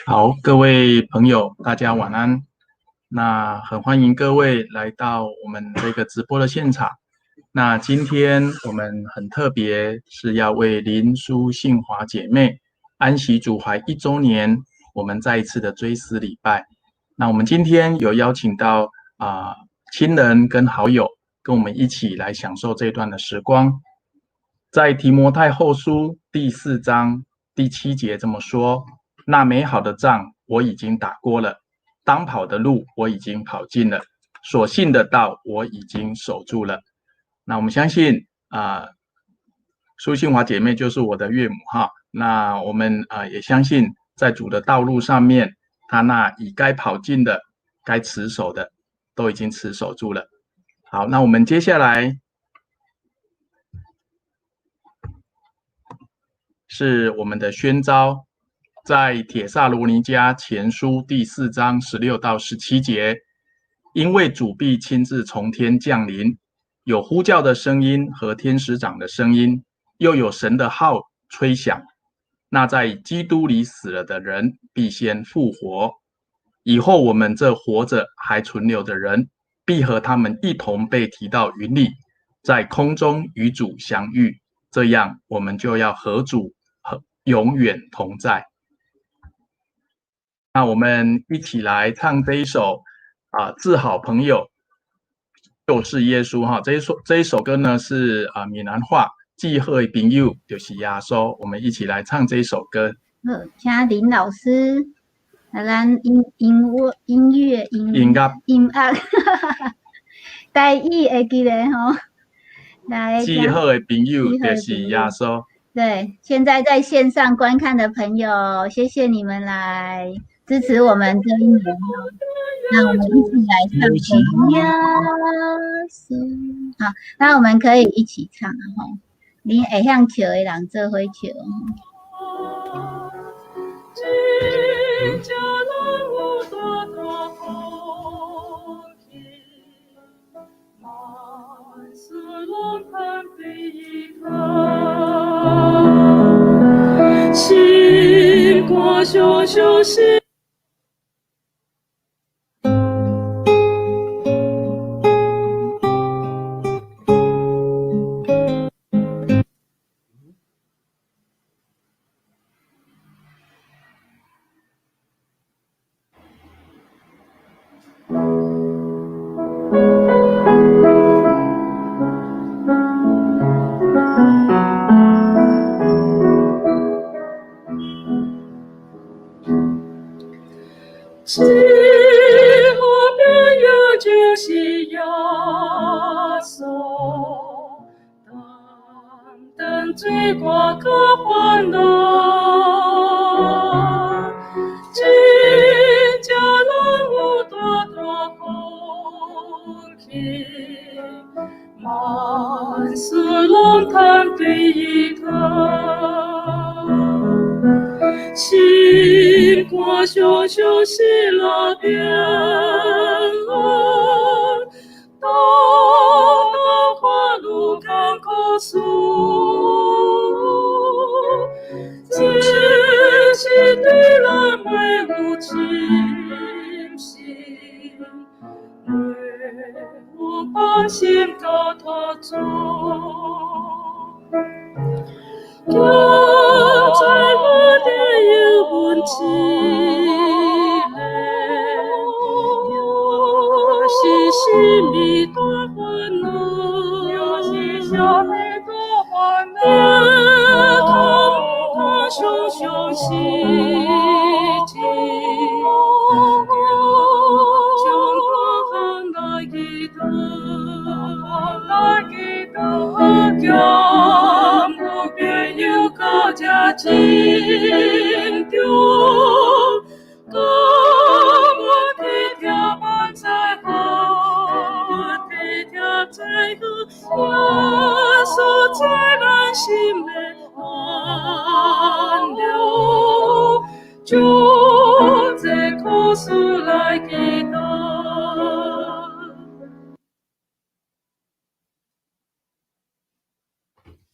好，各位朋友，大家晚安。那很歡迎各位來到我們這個直播的現場。那今天我們很特別，是要為林蘇杏華姐妹安息主懷一週年，我們再一次的追思禮拜。那我們今天有邀請到親人跟好友，跟我們一起來享受這段的時光。在提摩太後書第四章第七節這麼說：那美好的仗我已經打過了，當跑的路我已經跑盡了，所信的道我已經守住了。那我們相信蘇杏華姐妹就是我的岳母哈。那我們也相信，在主的道路上面，她那已該跑盡的、該持守的，都已經持守住了。好，那我們接下來是我們的宣召，在帖撒羅尼迦前書第四章16到17節，因為主必親自從天降臨，有呼叫的聲音和天使長的聲音，又有神的號吹響。那在基督裡死了的人必先復活，以後我們這活着還存留的人，必和他們一同被提到雲裡，在空中與主相遇。這樣，我們就要和主和永遠同在。那我們一起來唱這一首至好朋友就是耶穌哈。這一首歌呢是閩南話，至好的朋友就是耶穌。我們一起來唱這一首歌。好，請林老師來咱音音樂音樂音音樂音樂，台語會記得吼。來，至好的朋友就是耶穌。對，現在在線上觀看的朋友，謝謝你們來支持我們這一年。那我們一起來唱耶穌。好，那我們可以一起唱吼。你會曉唱的人做伙唱。真正咱有大大福氣，萬事攏通對伊靠，心肝常常是。至好朋友就是耶穌，擔當罪過佮煩惱，真正咱有大大福氣，萬事攏通對伊靠。心肝常常喜樂平安，當當看愈艱苦事，只是對咱袂有侵蝕，袂有放心交託主。行在無的幽阮一个，也是啥物大煩惱，也是啥物大煩惱，通通常常是真，將大漢來祈禱，來祈禱，兼有朋友到這珍重，甘願體貼萬載好，體貼在好，耶穌在咱心的挽留，將這苦事來祈禱。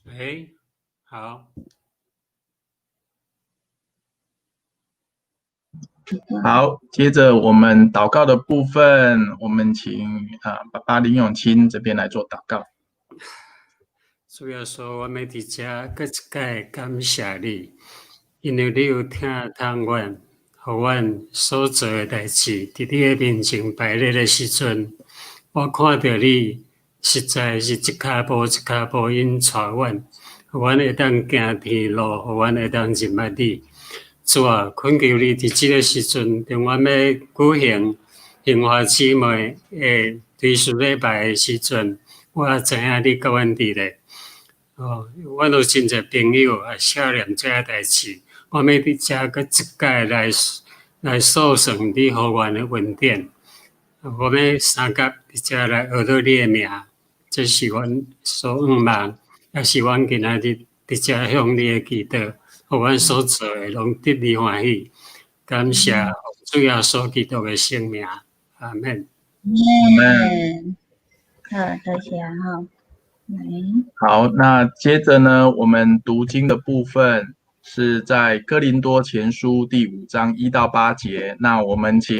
喂，好。好，接着我們禱告的部分，我們請爸爸林永清這邊來做禱告。主耶穌，我欲佇遮閣一擺感謝你，因為你有疼痛阮，予阮所做的代誌，佇你的面前排列的時陣，我看著你實在是一跤步一跤步引帶阮，予阮會當行天路，予阮會當認捌你。主啊，懇求你佇這个時陣，當阮欲舉行杏華姊妹的追思禮拜的時陣，我知影你佮阮佇咧。哦，阮有真濟朋友也想念這个代誌，我欲佇遮閣一擺來訴算你予阮的恩典。我欲相佮佇遮來學到你的名，這是阮所向望，也是阮今仔日佇遮向你的祈禱，予阮所做的攏得你歡喜。感謝主耶穌基督的聖名，阿們。阿們。好，多謝哈。好，那接着呢，我們讀經的部分是在哥林多前書第5章1到8節。那我們請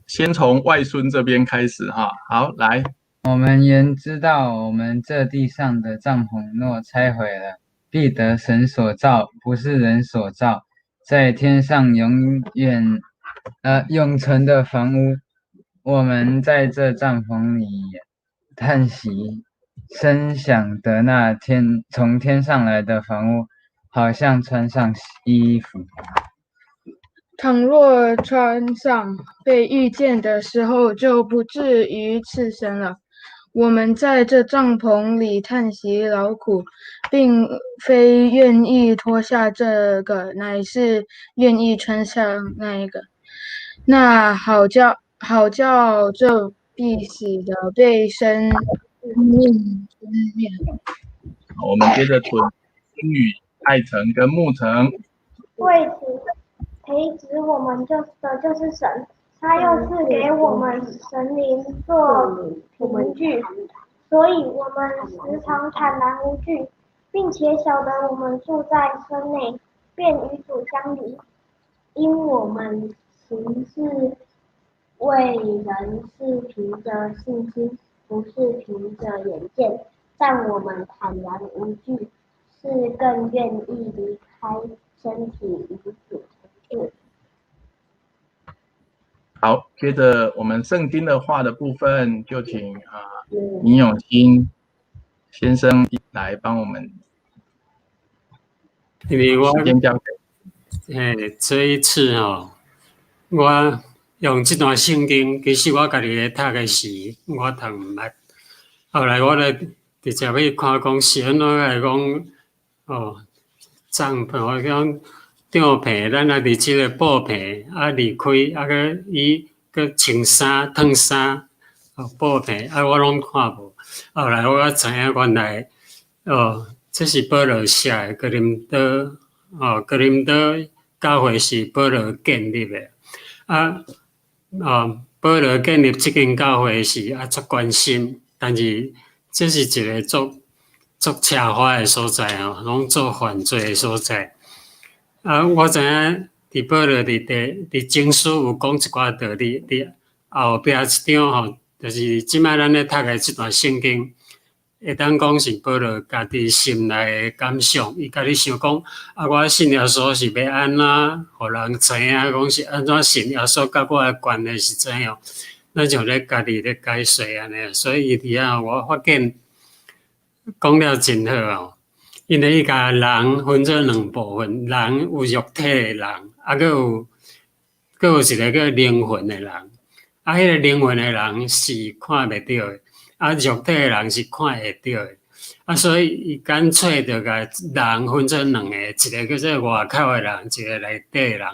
先從外孫這邊開始哈。好，來。我們原知道，我們這地上的帳棚若拆毀了，必得神所造，不是人所造，在天上永遠永存的房屋。我們在這帳棚裡嘆息，深想得那從天上來的房屋，好像穿上衣服。倘若穿上，被遇見的時候，就不至於赤身了。我們在這帳棚裡嘆息勞苦，並非願意脫下這個，乃是願意穿上那一個。那好叫這必死的被生命吞滅。好，我們接着孫女愛成跟沐成。為此培植我們的就是神，他又賜給我們神靈做憑據，所以我們時常坦然無懼，並且曉得我們住在身內，便與主相離。因我們行事為人是憑著信心，不是憑著眼見。但我們坦然無懼，是更願意離開身體與主同住。好，接着我們聖經的話的部分，就請林永新先生來幫我們。因為我時間交給。嘿，這一次哦，我用這段聖經，其實我家己咧讀的時，我讀毋捌。後來我咧直接去看講是按怎來講，哦，帳篷我講帳篷，咱啊佇這个布棚啊離開，啊閣伊閣穿衫脫衫，哦布棚啊我攏看無。後來我才知影原來，哦，這是保羅寫的哥林多，哦，哥林多教會是保羅建立的，啊，哦，保羅建立這間教會時啊足關心，但是這是一个足足奢華的所在吼，攏做犯罪的所在。啊，我知影佇保羅佇第佇前書有講一寡道理，佇後壁一章吼，就是這擺咱咧讀的這段聖經，會當講是保羅家己心內的感想，伊家己想講，啊，我信耶穌是欲按怎，予人知影講是按怎信耶穌，佮我的關係是怎樣，咱就咧家己咧解說按呢，所以伊佇遐我發現講了真好哦。因為伊共人分做兩部分，人有肉體的人，啊，閣有一个叫靈魂的人。啊，彼个靈魂的人是看袂著的，啊，肉體的人是看會著的。啊，所以伊乾脆就共人分做兩個，一个叫做外口的人，一个內底的人。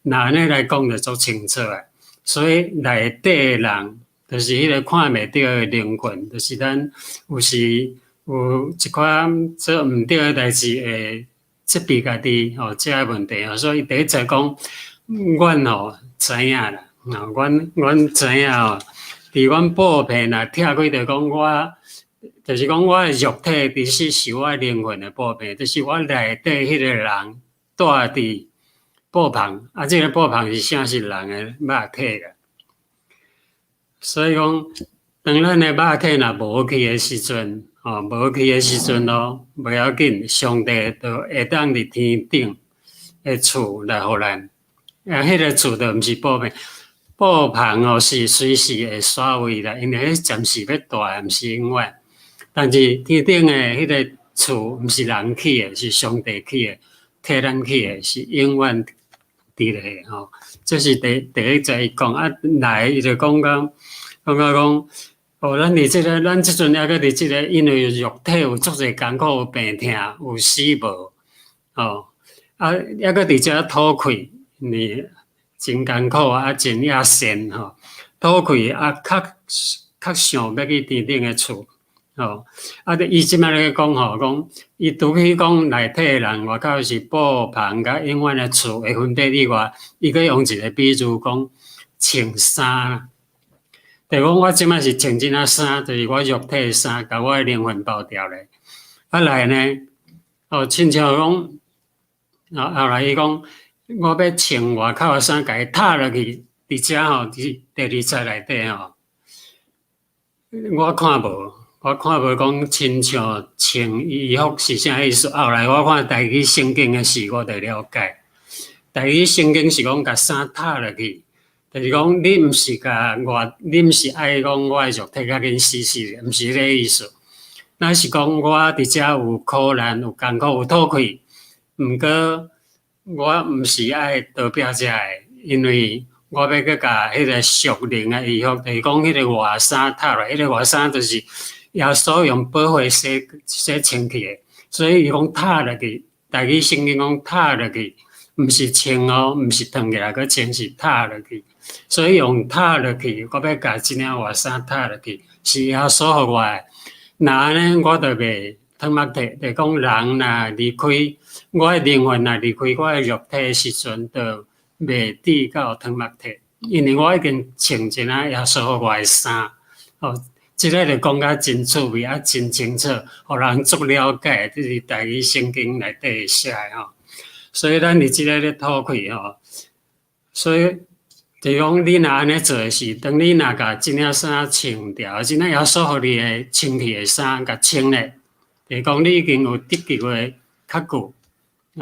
若按呢來講就足清楚的。所以內底的人，就是彼个看袂著的靈魂，就是咱有時有一寡做毋對的代誌會責備家己吼，這个問題吼。所以第一節講，阮吼知影啦，阮知影吼，佇阮布棚若拆開，就講我，就是講我的肉體其實是我靈魂的布棚，就是我內底彼个人蹛佇布布棚，啊，這个布棚是啥？是人的肉體啦。所以講，當咱的肉體若無去的時陣，吼，無去的時陣咯，袂要緊，上帝就會當佇天頂的厝來予咱。啊，彼个厝就毋是布棚，布棚哦是隨時會煞位啦，因為彼暫時欲蹛的，毋是永遠。但是天頂的彼个厝毋是人起的，是上帝起的，替咱起的，是永遠佇咧吼。這是第一節伊講啊，來伊就講講講到講，哦，咱佇這个，咱這陣猶閣佇這个，因為肉體有足濟艱苦，有病痛，有死亡，吼，啊，猶閣佇遮討氣，呢真艱苦啊，真野善吼，討氣啊，較較想欲去天頂的厝，吼，啊，伊這擺咧講吼，講伊除去講內體的人外口是布棚佮永遠的厝的分別以外，伊閣用一个比喻講穿衫，就講我這擺是穿這領衫，就是我肉體的衫，共我的靈魂包牢咧。啊來呢，哦，親像講，啊後來伊講，我欲穿外口的衫，共伊脫落去，佇遮吼，佇第二節內底吼，我看無，我看無講親像穿衣服是啥意思。後來我看台語聖經的時，我就了解。台語聖經是講共衫脫落去，就是講你毋是共我，你毋是愛講我的肉體較緊死死的，毋是彼个意思。乃是講我佇遮有苦難、有艱苦、有討氣，毋過我毋是愛逃避遮的，因為我欲閣共彼个屬靈的衣服，就是講彼个外衫脫落，彼个外衫就是耶穌用寶血洗洗清氣的，所以伊講脫落去，台語聖經講脫落去，毋是穿哦，毋是脫起來閣穿，是脫落去。所以用脫落去，我欲共這領外衫脫落去，是耶穌予我的。若按呢，我就袂褪目體，就講人若離開我的靈魂，若離開我的肉體的時陣，就袂致到褪目體，因為我已經穿一領耶穌予我的衫。哦，這个就講甲真趣味啊，真清楚，予人足了解，這是台語聖經內底寫的吼。所以咱佇這个咧討氣吼，所以就講你若按呢做的時，當你若共這領衫穿掉，這領耶穌予你的清氣的衫共穿咧，就講你已經有得救的確據，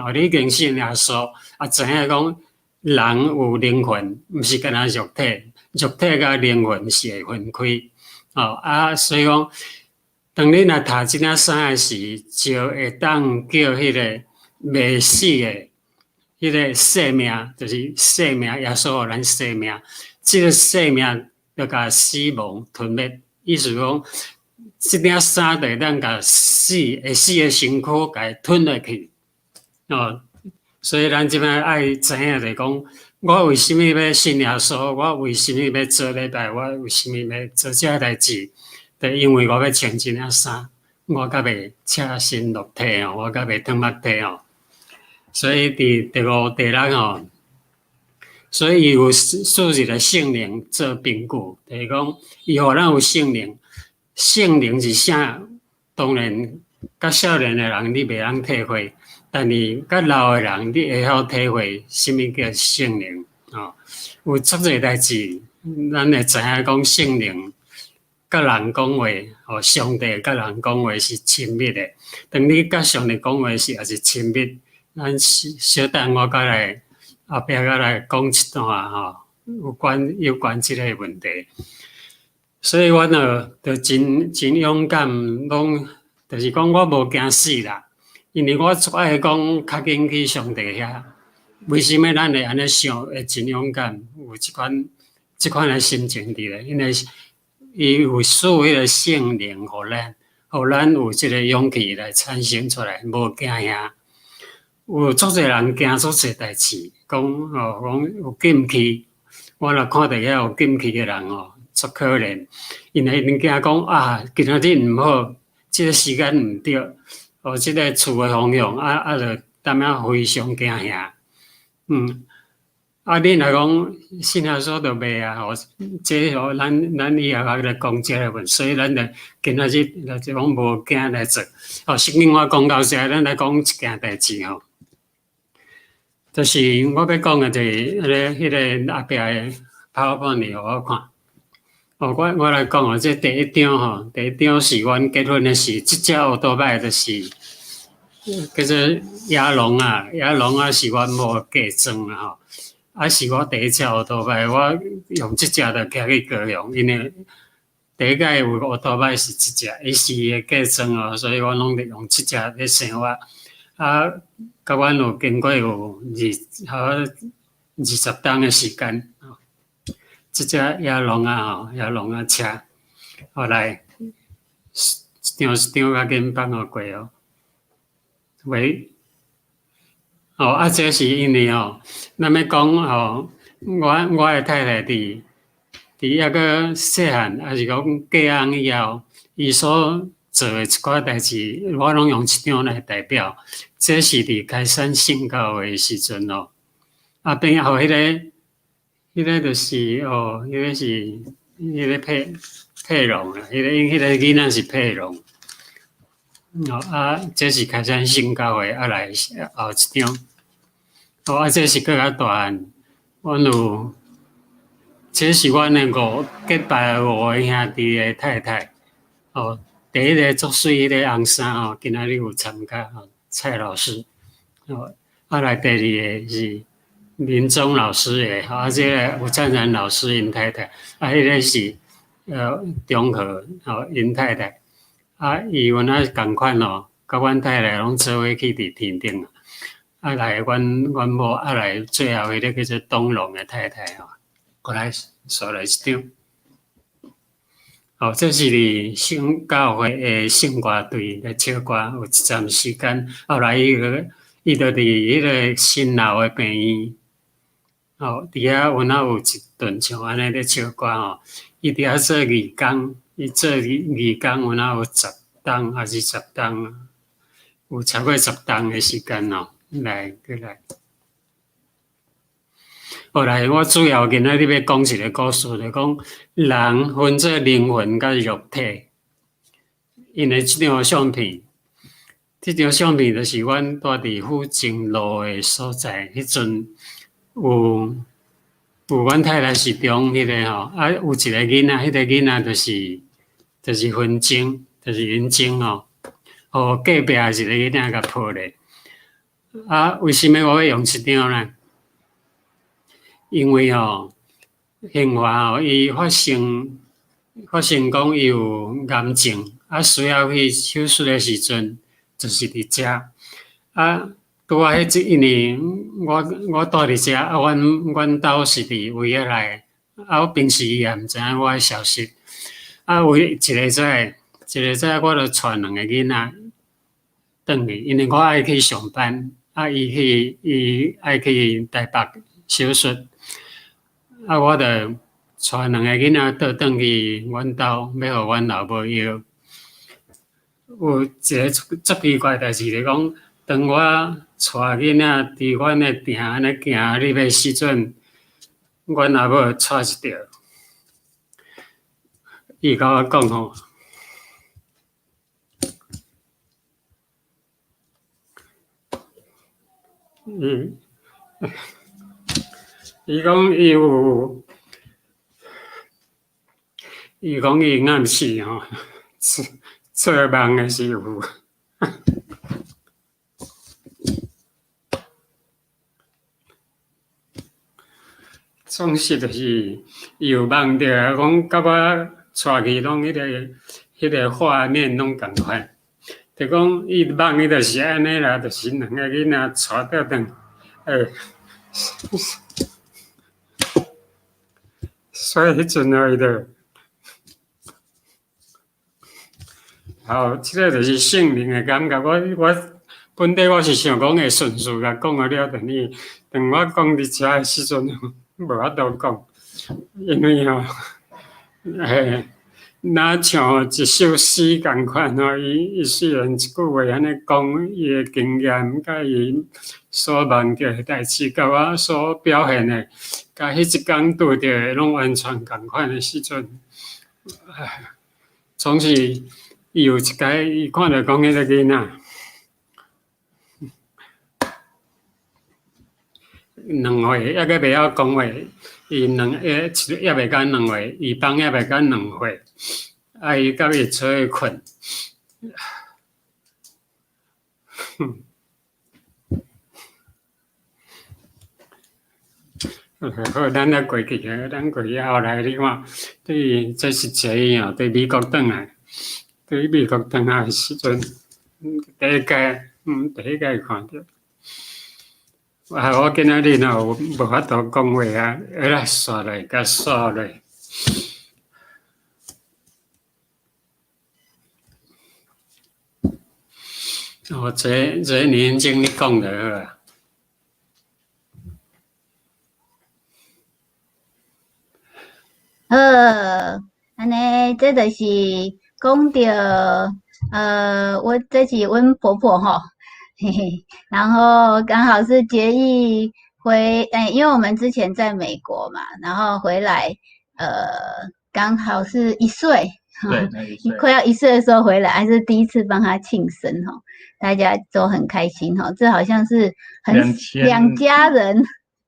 哦，你已經信耶穌，啊，知影講人有靈魂，毋是干焦肉體，肉體佮靈魂是會分開，哦，啊，所以講，當你若脫這領衫的時，就會當叫彼个袂死的彼个生命，就是生命，耶穌予咱生命，這个生命就共死亡吞滅。意思講，這領衫就會當共死會死的身軀共伊吞落去。哦，所以咱這擺愛知影就是講，我為啥物欲信耶穌？我為啥物欲做禮拜？我為啥物欲做這个代誌？就因為我欲穿這領衫，我才袂赤身露體哦，我才袂褪目體哦。所以佇第五、第六吼，所以伊有賜一个聖靈做憑據，就是講伊予咱有聖靈，聖靈是啥？當然，較少年的人你袂曉體會，但是較老的人你會曉體會啥物叫聖靈吼。有足濟代誌，咱會知影講聖靈佮人講話，吼，上帝佮人講話是親密的。當你佮上帝講話時，也是親密。咱小小等我閣來後壁閣來講一段吼，有關這个問題。所以阮就真真勇敢，攏就是講我無驚死啦，因為我足愛講較緊去上帝遐。為啥物咱會按呢想，會真勇敢，有這款的心情佇咧？因為伊有賜彼个聖靈予咱，予咱有這个勇氣來產生出來，無驚嚇。有足濟人驚足濟代誌，講哦，講有禁區，我若看著遐有禁區的人哦，足可憐，因為𪜶驚講啊，今仔日毋好，這个時間毋對，哦，這个厝的方向啊啊，就淡仔非常驚嚇。啊，你若講信耶穌就袂啊，吼，這吼咱以後還來講這个問，所以咱就今仔日就講無驚來做。哦，聖經我講到這，咱來講一件代誌吼。就是我欲講的就是彼個後壁的 PowerPoint 予我看。哦，我來講哦，這第一張吼，第一張是阮結婚的時，這隻歐多擺就是叫做野狼啊，野狼啊是阮某嫁妝啊吼，啊是我第一隻歐多擺，我用這隻就騎去高雄，因為第一擺有歐多擺是這隻，伊是伊的嫁妝哦，所以我攏佇用這隻咧生活。啊，佮阮有經過有20冬的時間。這隻野狼啊吼，野狼仔車，後來一張一張較緊放予過哦。喂，哦啊，這是因為吼，咱欲講吼，我的太太佇抑閣細漢，抑是講嫁翁以後，伊所做的一寡代誌，我攏用這張來代表。這是佇開山聖教會的時陣哦。啊，變予彼個就是哦，彼個是彼個佩蓉啊，彼個囡仔是佩蓉。哦啊，這是開山聖教會啊來後一張。哦啊，這是閣較大漢，阮有，這是阮的五結拜五个兄弟的太太。哦，第一个足媠彼个紅衫吼，今仔日有參加吼，蔡老師。哦，啊來第二个是林宗老師的，啊，這个吳燦然老師𪜶太太，啊，彼个是中和吼𪜶太太，啊，伊阮仔仝款哦，佮阮太太攏做伙去佇天頂，啊來阮某，啊來最後彼个叫做東龍的太太吼，過來紲來一張。哦，這是佇聖教會的聖歌隊咧唱歌，有一陣時間，後來伊就佇彼个新樓的病院。哦，佇遐有哪有一頓像按呢咧唱歌吼，伊佇遐做義工，伊做義工有哪有十冬抑是十冬，有超過十冬的時間哦。來，過來。後來我主要今仔日欲講一个故事，就講人分做靈魂佮肉體。因為這張相片，這張相片就是阮蹛佇府前路的所在，彼陣有阮太太是中彼个吼，啊有一个囡仔，彼个囡仔就是云晶，就是云晶吼，予隔壁一个囡仔共抱咧。啊，為啥物我欲用這張呢？因為吼，刑華吼，伊發生講伊有癌症，啊需要去手術的時陣，就是佇遮。啊，拄仔彼這，因為我蹛佇遮，啊，阮兜是佇維也內，啊，我平時伊也毋知影我的消息。啊，有一个早，一个早我就帶兩个囡仔轉去，因為我愛去上班，啊，伊愛去台北手術，啊，我就帶兩個囡仔倒轉去阮兜，欲予阮老母藥。有一个足奇怪代誌，就講當我帶囡仔佇阮的埕按呢行入的時陣，阮阿母掣一著，伊共我講吼，伊講伊有，伊講伊暗時吼做夢的時有。總是就是伊有夢著啊，講佮我帶去攏彼個畫面攏仝款，就講伊夢伊就是按呢啦，就是兩个囡仔帶倒轉，欸，所以彼陣哦，伊就，好，這个就是聖靈的感覺。我本底我是想講會順序共講予了，但是當我講佇遮的時陣，無法度講，因為吼，嘿，若像一首詩仝款吼，伊雖然一句話按呢講，伊的經驗佮伊所夢著的代誌，佮我所表現的，佮彼一工拄著的攏完全仝款的時陣，唉，總是伊有一擺，伊看著講彼個囡仔。2岁，犹阁袂晓讲话，伊两诶，犹未到两岁，伊放犹未到两岁，啊，伊佮伊做伙睏。好，咱来过去啊，咱过去后来你看，对，这是一个哦，对美国转来，对美国转来的时阵，第一届看著。啊，我今仔日若无法度讲话啊，来煞落，共煞落。哦，这年轻你讲就好啊。好，按呢，这就是讲著，我这是阮婆婆吼，嘿嘿，然后刚好是结义回，因为我们之前在美国嘛，然后回来，刚好是一岁，对，快要1岁的时候回来，还是第一次帮他庆生吼，大家都很开心吼，这好像是很两家人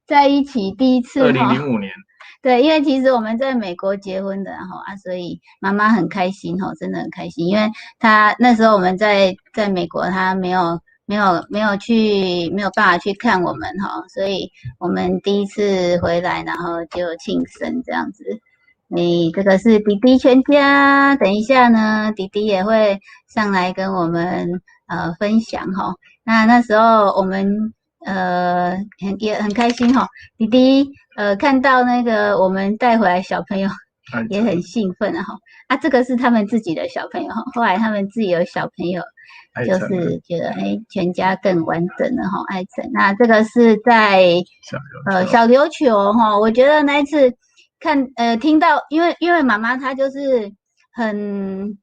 在一起第一次吼。2005年。对，因为其实我们在美国结婚的吼啊，所以妈妈很开心吼，真的很开心，因为她那时候我们在美国，她没有去，没有办法去看我们吼，所以我们第一次回来，然后就庆生这样子。你这个是弟弟全家，等一下呢，弟弟也会上来跟我们分享吼。那时候我们也很开心吼，弟弟看到那个我们带回来小朋友也很兴奋哈。啊，这个是他们自己的小朋友，后来他们自己有小朋友，就是觉得全家更完整了哈。爱城，那这个是在小琉球哈，我觉得那一次看听到，因为妈妈她就是很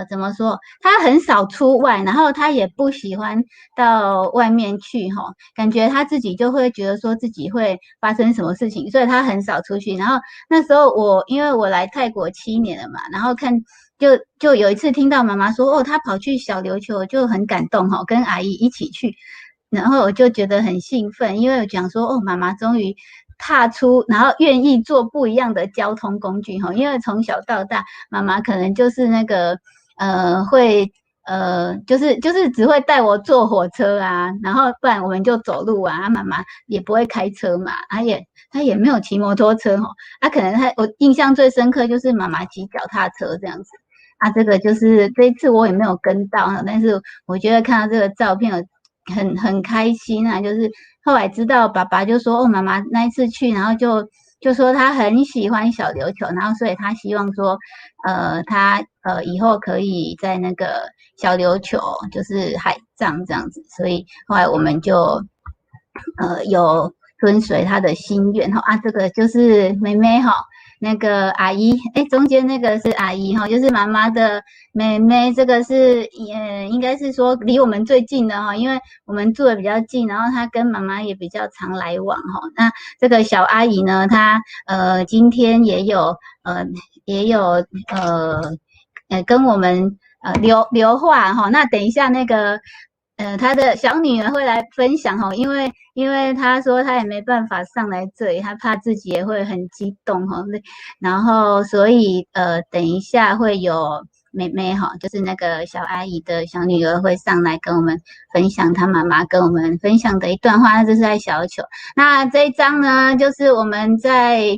怎么说？她很少出外，然后她也不喜欢到外面去哈，感觉她自己就会觉得说自己会发生什么事情，所以她很少出去。然后那时候我因为我来泰国7年了嘛，然后看就有一次听到妈妈说哦，她跑去小琉球，就很感动哈，跟阿姨一起去，然后我就觉得很兴奋，因为我讲说哦，妈妈终于踏出，然后愿意做不一样的交通工具哈，因为从小到大，妈妈可能就是那个会就是只会带我坐火车啊，然后不然我们就走路啊，妈妈也不会开车嘛，她也没有骑摩托车哈，啊可能我印象最深刻就是妈妈骑脚踏车这样子啊，这个就是这一次我也没有跟到，但是我觉得看到这个照片很开心啊，就是后来知道爸爸就说哦，妈妈那一次去，然后就说他很喜欢小琉球，然后所以他希望说，他以后可以在那个小琉球就是海葬这样子，所以后来我们就有遵随他的心愿哈啊，这个就是妹妹哈。那个阿姨，中间那个是阿姨哈，就是妈妈的妹妹，这个是应该是说离我们最近的哈，因为我们住的比较近，然后她跟妈妈也比较常来往哈。那这个小阿姨呢，她今天也有跟我们留话哈。那等一下那个。他的小女儿会来分享哈，因为他说他也没办法上来这里，他怕自己也会很激动哈，然后所以等一下会有妹妹哈，就是那个小阿姨的小女儿会上来跟我们分享她妈妈跟我们分享的一段话，那这是在小球。那这一张呢，就是我们在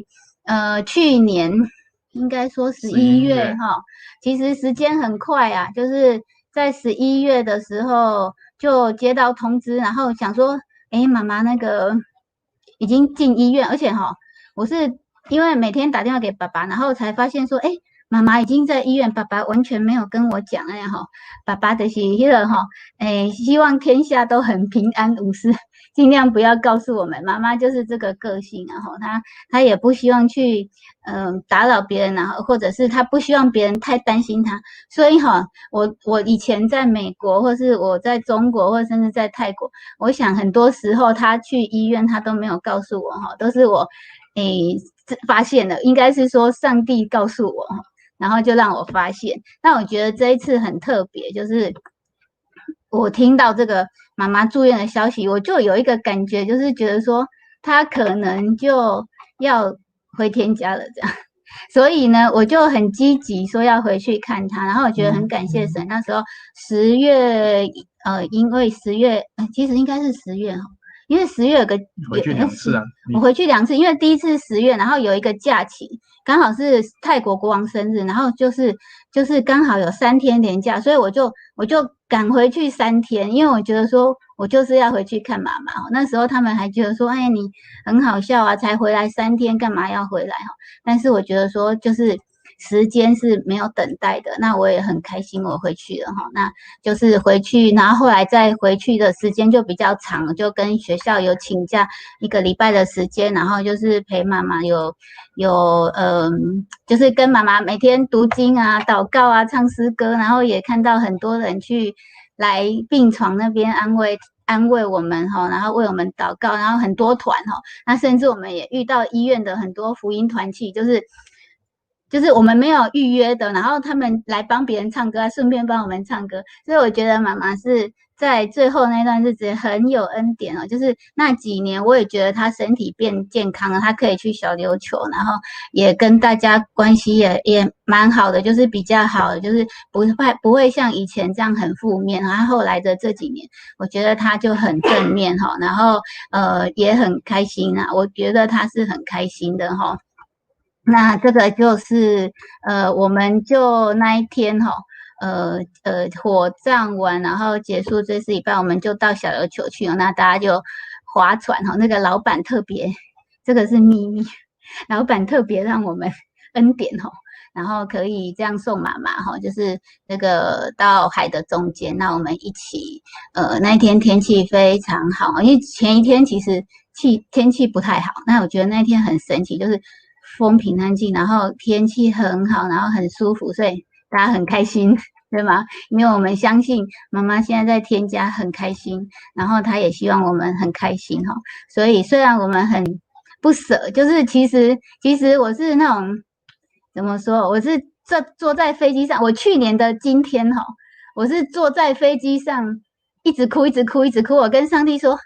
去年应该说11月哈，其实时间很快啊，就是在11月的时候。就接到通知，然后想说，妈妈那个已经进医院，而且哈，我是因为每天打电话给爸爸，然后才发现说，妈妈已经在医院，爸爸完全没有跟我讲，哎呀哈，爸爸就是那个哈，希望天下都很平安无事，尽量不要告诉我们。妈妈就是这个个性，然后她也不希望去打扰别人，然后或者是她不希望别人太担心她，所以哈，我以前在美国，或是我在中国，或甚至在泰国，我想很多时候她去医院，她都没有告诉我哈，都是我发现了，应该是说上帝告诉我，然后就让我发现。那我觉得这一次很特别，就是我聽到這個媽媽住院的消息，我就有一個感覺，就是覺得說她可能就要回天家了，這樣。所以呢，我就很積極說要回去看她，然後我覺得很感謝神。那時候十月，因為十月，其實應該是十月，因為十月有個回去兩次啊，我回去兩次，因為第一次十月，然後有一個假期，剛好是泰國國王生日，然後就是剛好有3天連假，所以我就趕回去三天，因為我覺得說我就是要回去看媽媽。那時候他們還覺得說，哎，你很好笑啊，才回來三天，幹嘛要回來？但是我覺得說，就是時間是沒有等待的，那我也很開心我回去了哈。那就是回去，然後後來再回去的時間就比較長，就跟學校有請假一個禮拜的時間，然後就是陪媽媽有，就是跟媽媽每天讀經啊、禱告啊、唱詩歌，然後也看到很多人去來病床那邊安慰安慰我們哈，然後為我們禱告，然後很多團哈，那甚至我們也遇到醫院的很多福音團契，就是我們沒有預約的，然後他們來幫別人唱歌，順便幫我們唱歌，所以我覺得媽媽是在最後那段日子很有恩典哦。就是那幾年，我也覺得她身體變健康了，她可以去小琉球，然後也跟大家關係也蠻好的，就是比較好，就是不會像以前這樣很負面。然後後來的這幾年，我覺得她就很正面哈，然後也很開心啊，我覺得她是很開心的哈。那這個就是我們就那一天哈，火葬完，然後結束追思禮拜，我們就到小琉球去哦。那大家就划船哈，那個老闆特別，這個是秘密，老闆特別讓我們恩典哈，然後可以這樣送媽媽哈，就是那個到海的中間，那我們一起，那一天天氣非常好，因為前一天其實天氣不太好，那我覺得那天很神奇，就是風平浪靜，然後天氣很好，然後很舒服，所以大家很開心，對嗎？因為我們相信媽媽現在在天家很開心，然後她也希望我們很開心哈。所以雖然我們很不捨，就是其實我是那種怎麼說？我是坐在飛機上，我去年的今天哈，我是坐在飛機上一直哭，一直哭，一直哭。我跟上帝說：“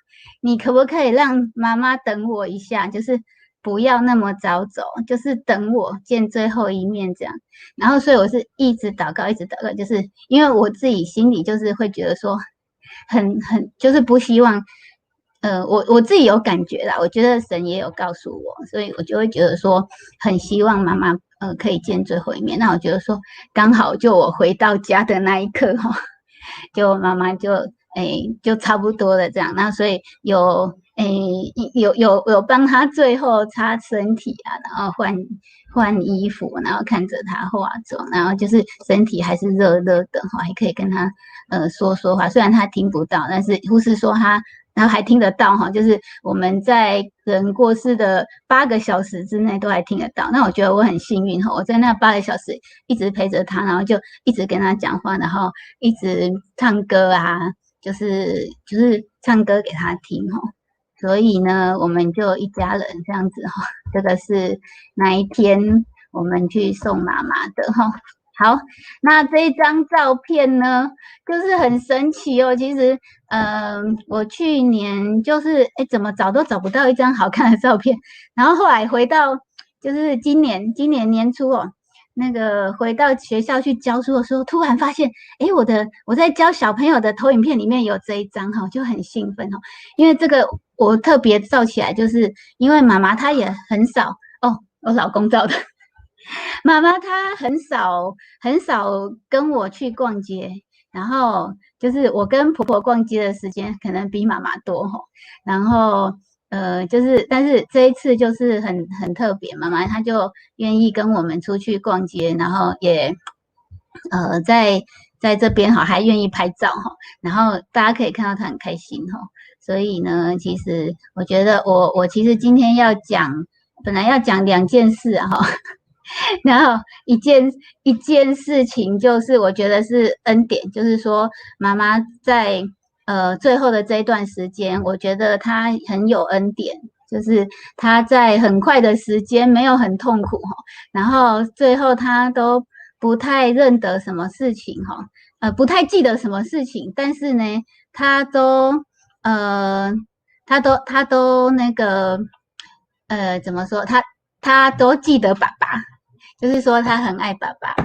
你可不可以讓媽媽等我一下？就是不要那麼早走，就是等我見最後一面這樣。”然後，所以我是一直禱告，一直禱告，就是因為我自己心裡就是會覺得說很就是不希望，我自己有感覺啦，我覺得神也有告訴我，所以我就會覺得說很希望媽媽可以見最後一面。那我覺得說剛好就我回到家的那一刻哈，就媽媽就就差不多了這樣。那所以有。有幫他最後擦身體啊，然後換換衣服，然後看着他化妝，然後就是身體還是熱熱的哈，還可以跟他說說話，雖然他聽不到，但是護士說他然後還聽得到哈，就是我們在人過世的八個小時之內都還聽得到。那我覺得我很幸運哈，我在那八個小時一直陪着他，然後就一直跟他講話，然後一直唱歌啊，就是唱歌給他聽哈。所以呢，我們就一家人這樣子哈，這個是那一天我們去送媽媽的哈。好，那這一張照片呢，就是很神奇哦。其實，我去年就是，哎，怎麼找都找不到一張好看的照片。然後後來回到，就是今年年初哦，那個回到學校去教書的時候，突然發現，哎，我在教小朋友的投影片裡面有這一張哈，就很興奮哦，因為這個我特別照起來，就是因為媽媽她也很少哦，我老公照的。媽媽她很少很少跟我去逛街，然後就是我跟婆婆逛街的時間可能比媽媽多吼，然後就是但是這一次就是很特別，媽媽她就願意跟我們出去逛街，然後也在這邊哈還願意拍照哈，然後大家可以看到她很開心哈，所以呢，其實我覺得我其實今天要講，本來要講兩件事哈。然後一件事情就是，我覺得是恩典，就是說媽媽在最後的這一段時間，我覺得她很有恩典，就是她在很快的時間沒有很痛苦哈，然後最後她都不太認得什麼事情哈，不太记得什么事情，但是呢，他都那个怎么说？他都记得爸爸，就是说他很爱爸爸。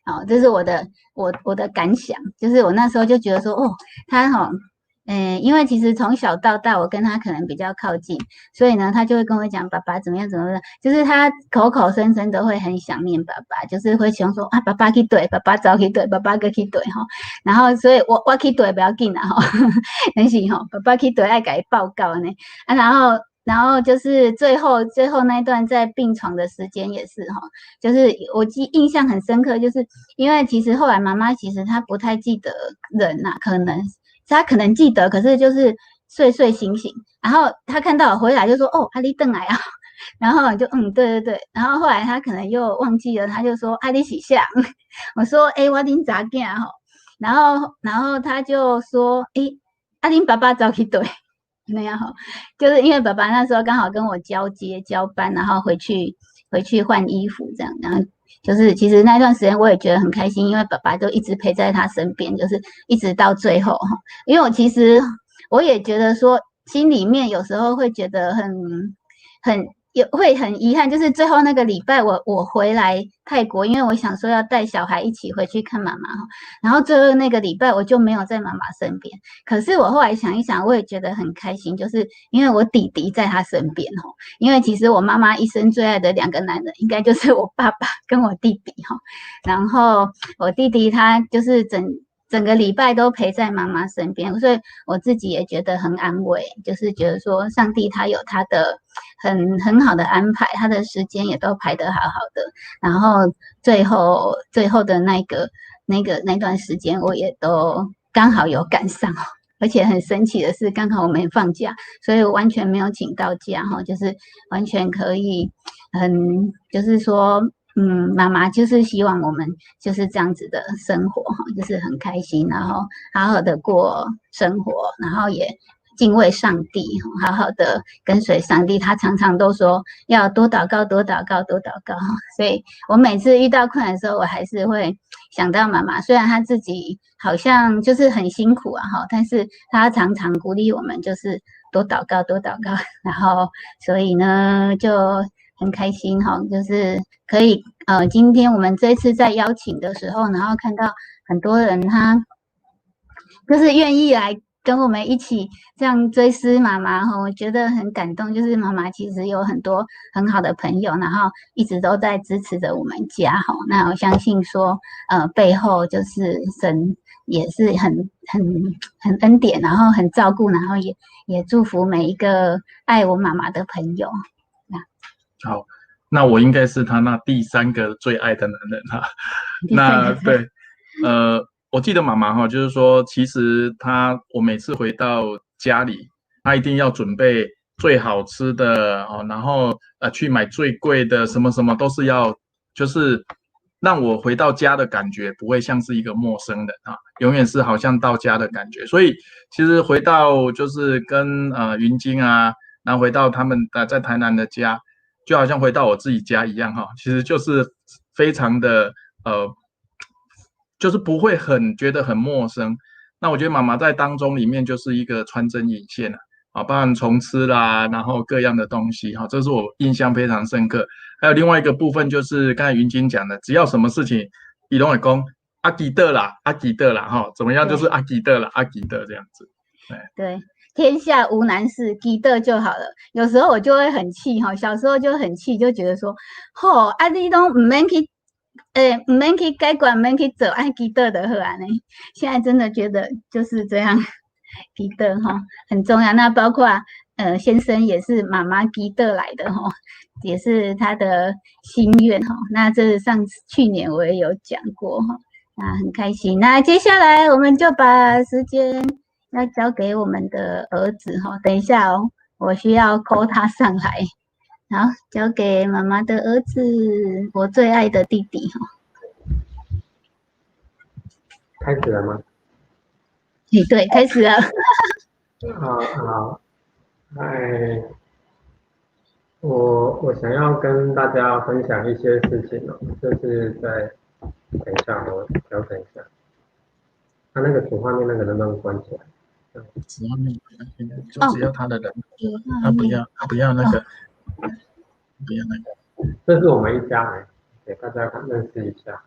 好，这是我的感想，就是我那时候就觉得说，哦，他吼，因为其实从小到大，我跟他可能比较靠近，所以呢，他就会跟我讲爸爸怎么样怎么样，就是他口口声声都会很想念爸爸，就是会想说啊，爸爸去佗，爸爸走去佗，爸爸閣去佗吼，然後所以我去佗不要緊啦吼，但是吼，爸爸去佗愛共伊報告呢，啊，然後就是最後那一段在病床的時間也是哈，就是我印象很深刻，就是因為其實後來媽媽其實她不太記得人吶，可能她可能記得，可是就是睡睡醒醒，然後她看到我回來就說：“哦，啊你轉來啊。”然後就嗯，對對對，然後後來她可能又忘記了，她就說：“啊你是誰？”我說：“欸，我恁查囝吼。”然後她就說：“欸，啊恁爸爸走去佗？”那樣哈，就是因為爸爸那時候剛好跟我交接交班，然後回去換衣服這樣，然後就是其實那段時間我也覺得很開心，因為爸爸都一直陪在他身邊，就是一直到最後哈。因為我其實我也覺得說，心裡面有時候會覺得很有會很遺憾，就是最後那個禮拜我回來泰國，因為我想說要帶小孩一起回去看媽媽哈，然後最後那個禮拜我就沒有在媽媽身邊。可是我後來想一想，我也覺得很開心，就是因為我弟弟在他身邊哈。因為其實我媽媽一生最愛的兩個男人，應該就是我爸爸跟我弟弟哈。然後我弟弟他就是整個禮拜都陪在媽媽身邊，所以我自己也覺得很安慰，就是覺得說上帝他有他的很好的安排，他的時間也都排得好好的。然後最後的那段時間，我也都剛好有趕上，而且很神奇的是，剛好我們放假，所以我完全沒有請到假哈，就是完全可以很就是說。媽媽就是希望我們就是這樣子的生活哈，就是很開心，然後好好的過生活，然後也敬畏上帝，好好的跟隨上帝。他常常都說要多禱告，多禱告，多禱告。所以我每次遇到困難的時候，我還是會想到媽媽。雖然她自己好像就是很辛苦啊哈，但是她常常鼓勵我們，就是多禱告，多禱告。然後所以呢，就很開心哈，就是可以今天我們這次在邀請的時候，然後看到很多人他就是願意來跟我們一起這樣追思媽媽哈，我覺得很感動。就是媽媽其實有很多很好的朋友，然後一直都在支持着我們家哈。那我相信說，背後就是神也是很恩典，然後很照顧，然後也祝福每一個愛我媽媽的朋友。好，那我應該是他那第三個最愛的男人哈。那對，我記得媽媽哈，就是說，其實我每次回到家裡，她一定要準備最好吃的哦，然後去買最貴的，什麼什麼都是要，就是讓我回到家的感覺不會像是一個陌生人啊，永遠是好像到家的感覺。所以其實回到就是跟雲晶啊，然後回到他們在台南的家。就好像回到我自己家一樣哈，其實就是非常的就是不會很覺得很陌生。那我覺得媽媽在當中裡面就是一個穿針引線啊，包含從吃啦，然後各樣的東西哈，這是我印象非常深刻。還有另外一個部分就是剛才雲晶講的，只要什麼事情，伊攏會講啊記得啦，啊記得啦哈，怎麼樣就是啊記得啦，啊記得這樣子，對。對。天下無難事，記得就好了。有時候我就會很氣哈，小時候就很氣，就覺得說，吼，啊你攏毋免去，毋免去解決，毋免去做，按記得就好按呢。現在真的覺得就是這樣，記得哈很重要。那包括先生也是媽媽記得來的哈，也是他的心願哈。那這是上次去年我也有講過哈，那很開心。那接下來我們就把時間要交給我們的兒子哈，等一下哦，我需要 call 他上來。好，交給媽媽的兒子，我最愛的弟弟哈。開始了嗎？欸，對，開始了。好好，哎，我想要跟大家分享一些事情哦，就是在，等一下，我調整一下。他那个主畫面那個能不能關起來？主畫面就只要他的人，他不要，他不要那個，不要那個。這是我們一家人，給大家看認識一下。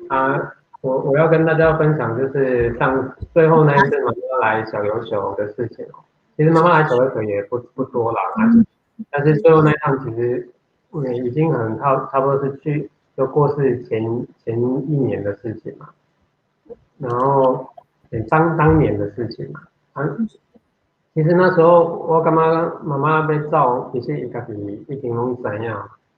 啊，我要跟大家分享，就是上最後那一次媽媽來小琉球的事情哦。其實媽媽來小琉球也不多啦，但是最後那一趟其實已經很差不多是去就過世前一年的事情嘛，然後當年的事情嘛。啊，其實那時候我感覺媽媽欲走，其實伊家己已經攏知影，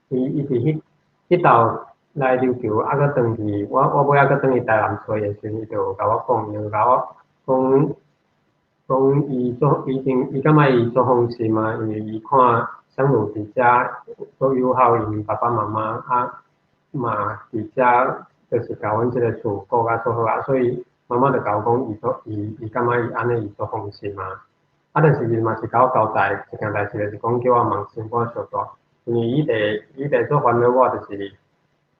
伊佇彼晝來琉球，啊，閣轉去，我尾仔閣轉去台南揣的時陣，伊就有共我講，伊就共我講，講伊做已經，伊感覺伊足放心啊，因為伊看香爐佇遮足友好𪜶爸爸媽媽啊，嘛佇遮就是共阮這個厝顧甲足好啊，所以媽媽就共我講，伊足伊伊感覺伊按呢伊足放心啊。啊，但是伊嘛是共我交代一件代誌，就是講叫我望心肝小大，因為伊佇足煩惱我，就是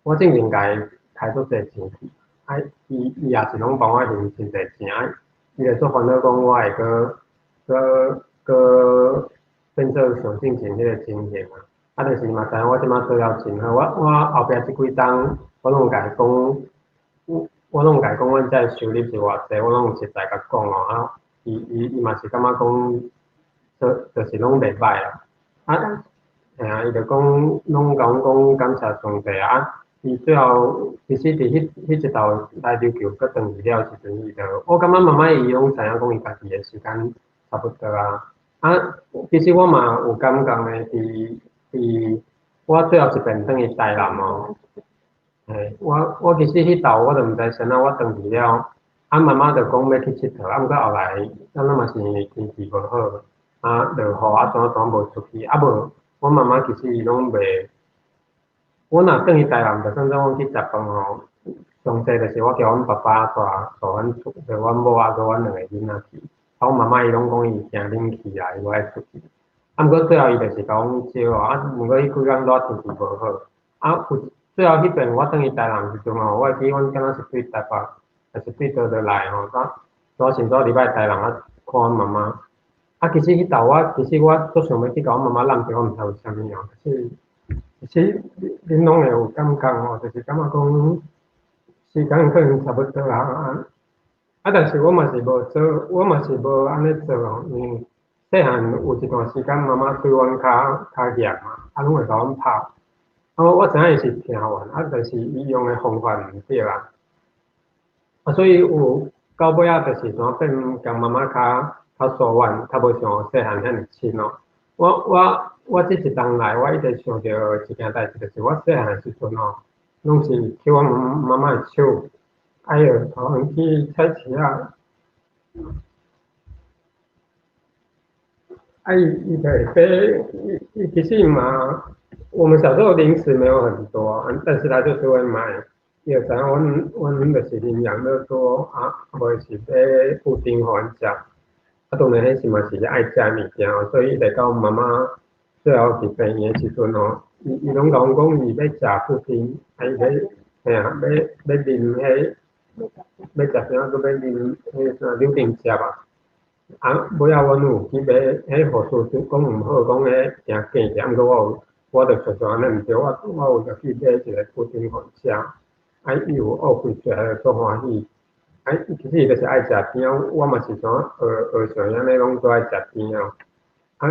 我進前共伊開足濟錢去，啊，伊也是攏幫我還真濟錢，啊，伊就足煩惱講我會閣變做像進前彼個情形啊。啊，但是嘛知影我這擺做了真好，我後壁這幾冬我攏有共伊講，我攏有共伊講，阮遮的收入是偌濟，我攏有實在共講哦。啊，伊嘛是感覺講，就是攏袂歹啦。啊，嘿啊，伊就講攏共阮講感謝上帝啊。伊最後其實佇彼一道來琉球閣轉去了時陣，伊就我感覺媽媽伊攏知影講伊家己的時間差不多啊。啊，其實我嘛有感覺呢，佇我最後一遍轉去台南哦，嘿，我其實彼道我就毋知啥物，我轉去了，啊媽媽就講欲去𨑨迌，啊毋過後來咱嘛是因為天氣無好，啊落雨啊怎怎無出去，啊無，阮媽媽其實伊攏袂。我若轉去台南，就算做阮去食飯吼，上濟就是我叫阮爸爸帶帶阮出，就阮某啊，閣阮兩個囡仔去。啊，阮媽媽伊攏講伊驚冷氣啊，伊無愛出去。啊，毋過最後伊就是共阮招哦，啊，毋過彼幾工拄天氣無好。啊，有最後彼遍我轉去台南時陣吼，我會記阮敢若是對台北，抑是對佗佗來吼，拄先拄禮拜台南啊看阮媽媽。啊，其實彼晝我其實我足想欲去共阮媽媽攬著，我毋知為啥物哦，可是。其實恁攏會有感覺吼，就是感覺講時間可能差不多啊。啊，但是我嘛是無做，我嘛是無按呢做哦，因為細漢有一段時間媽媽對阮較嚴嘛，啊，攏會共阮拍。啊，我知影伊是疼阮，啊，但是伊用的方法毋對啊。啊，所以有到尾仔就是怎變，共媽媽較疏遠，較無像細漢遐爾親哦。我這一冬來，我一直想著一件代誌，就是我細漢時陣吼，攏是抾阮媽媽的手，哎喲，帶阮去菜市仔，啊伊就會買，伊其實嘛，我們小時候零食沒有很多，但是他就是會買，伊就知影阮就是啉養樂多啊，無是買布丁予阮食，啊當然彼時嘛是愛食物件，所以一直到媽媽。最後佇病院的時陣吼，伊攏共阮講伊欲食布丁，啊伊欲，嘿啊，欲啉彼，欲食啥，閣欲啉彼啥柳橙汁啊。啊，尾仔阮有去買，彼護士就講毋好，講彼驚過期，毋過我有，我就想想按呢毋對，我有入去買一個布丁予伊食，啊，伊有挖開出來，足歡喜。啊，其實伊就是愛食甜，我嘛是怎學學像伊按呢攏足愛食甜哦。啊，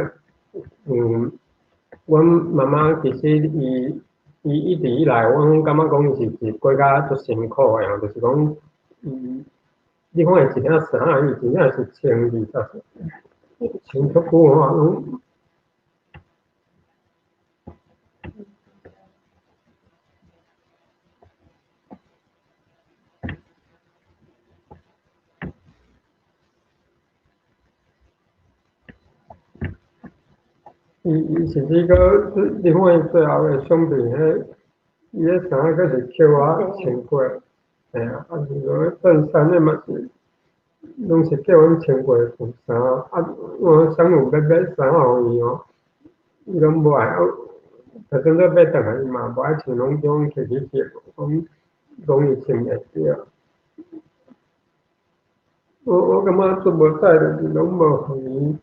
阮媽媽其實伊一直以來，阮感覺講伊是過甲足辛苦的哦，就是講伊，你看伊一領衫，伊真正是穿20，穿足久吼，攏。伊甚至閣，你看伊最後的相片，彼伊彼衫閣是抾我穿過，嘿啊，啊是講襯衫，彼嘛是，攏是叫阮穿過的舊衫，啊，我想有欲買衫予伊哦，伊攏無愛，啊，就算說買轉來伊嘛無愛穿，攏叫阮摕去挹，講伊穿袂著。我感覺足無彩，就是攏無予伊。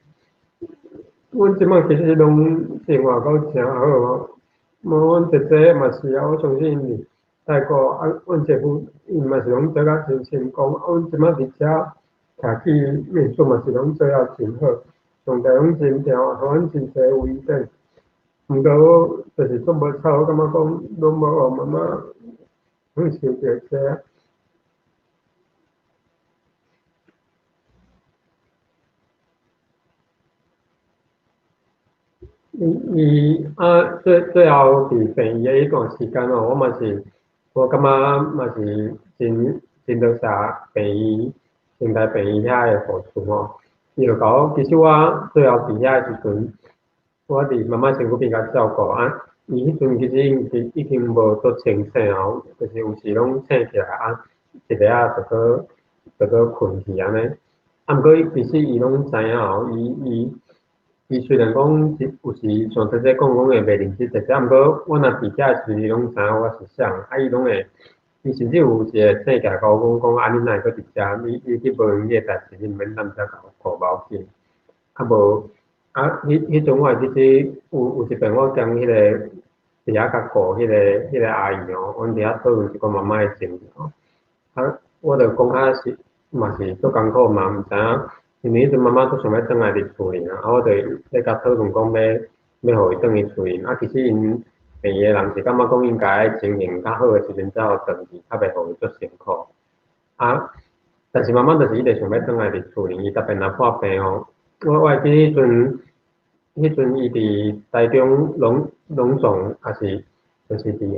阮這擺其實攏生活閣誠好哦。無阮姐姐嘛是啊，我相信𪜶佇泰國啊，阮姐夫𪜶嘛是攏做甲真成功。啊，阮這擺佇遮徛起面子嘛是攏做甲真好，上帝攏真疼，予阮真濟威典。毋過我就是足無彩，我感覺講攏無予媽媽享受著這。伊伊啊，最最後佇病院的彼段時間哦，我嘛是，我感覺嘛是真真多謝病院，成大病院遐的護士吼，伊就共我，其實我最後佇遐的時陣，我佇媽媽身軀邊共照顧啊，伊彼陣其實已經無足清醒哦，就是有時攏醒起來啊，一下仔就閣就閣睏去按呢。啊，毋過其實伊攏知影哦，伊伊。伊雖然講有時像姐姐講講會袂認得姐姐，啊，毋過我若佇遮的時陣，伊攏知影我是啥，啊，伊攏會，伊甚至有一個醒起來共我講講，啊，你哪會閣佇遮？你你去無閒你的代誌，你毋免踮遮共我顧，無要緊。啊無，啊，彼彼陣我會記得有有一擺我兼彼個佇遐共顧彼個彼個阿姨哦，阮佇遐討論一寡媽媽的情形哦。啊，我著講較是嘛是足艱苦嘛，毋知影。因為彼陣媽媽足想欲轉來佇厝裡啊，啊，我就咧共討論講欲欲予伊轉去厝裡。啊，其實𪜶病院的人是感覺講應該情形較好的時陣才予轉去，較袂予伊足辛苦。啊，但是媽媽就是一直想欲轉來佇厝裡，伊特別若破病哦。我我會記彼陣，彼陣伊佇台中榮榮總，抑是就是佇彼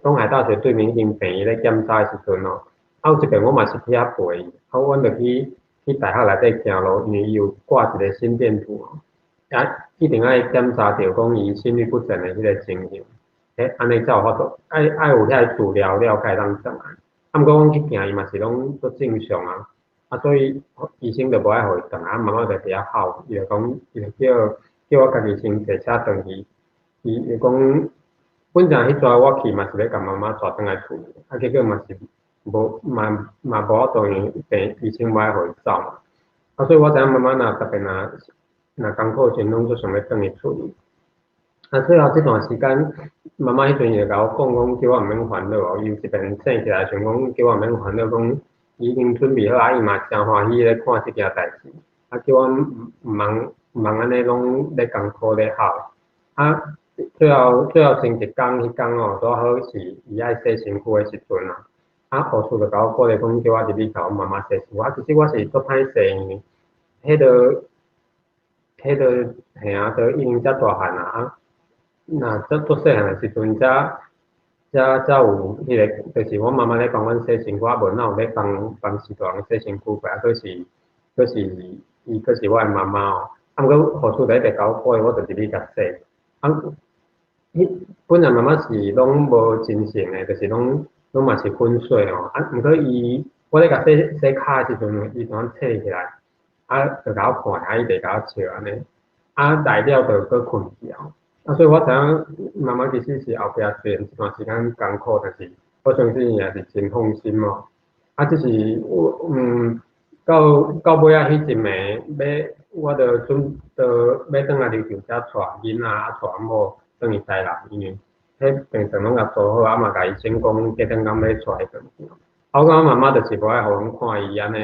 東海大學對面彼間病院咧檢查的時陣哦。啊，有一擺我嘛是去遐陪伊，啊，阮就去。去大學內底行路，因為伊有掛一個心電圖哦，啊，一定愛檢查著講伊心律不整的彼個情形，欸，按呢才有法度，愛愛有遐個資料了才會當轉來。啊，毋過阮去行，伊嘛是攏足正常啊，啊，所以醫生就無愛予伊轉來，啊，媽媽就佇遐哭，伊就講，伊就叫叫我家己先坐車轉去，伊伊講，本來彼陣我去嘛是欲共媽媽帶轉來厝，啊，結果嘛是。無嘛嘛無法度，因為病醫生無愛予伊走嘛。啊，所以我知影媽媽若特別若若艱苦時陣，攏足想欲轉去厝裡。啊，最後這段時間，媽媽彼陣伊就共我講講，叫我毋免煩惱哦。伊有一擺醒起來，想講叫我毋免煩惱，講伊已經準備好，啊，伊嘛誠歡喜咧看這件代誌。啊，叫我毋通毋通按呢攏咧艱苦咧哭。啊，最後最後前一工彼工哦，拄好是伊愛洗身軀的時陣啊。啊，護士就共我鼓勵講，叫我入去共阮媽媽洗身軀。啊，其實我是足歹勢，因為彼個彼個嘿啊，都已經遮大漢啊，啊，若遮足細漢的時陣，才才才有彼個，就是阮媽媽咧幫阮洗身軀，啊，無哪有咧幫幫序大人洗身軀過，啊，閣是閣是伊閣是我的媽媽哦。啊，毋過護士就一直共我鼓勵，我就入去共洗。啊，彼本來媽媽是攏無精神的，就是攏。攏嘛是昏睡哦，啊，毋過伊，我咧共洗洗跤的時陣，伊突然醒起來，啊，就共我看，啊，伊就共我笑按呢，啊，來了就閣睏去啊，啊，所以我知影媽媽其實是後壁雖然一段時間艱苦，但是我相信伊也是真放心哦。啊，只是我嗯，到到尾仔彼一暝，欲我著準著欲轉來琉球遮帶囡仔，啊，帶翁某轉去台南，因為。彼病床攏共做好，啊嘛共醫生講，隔頓工欲帶伊轉去。啊，我感覺媽媽就是無愛予阮看伊按呢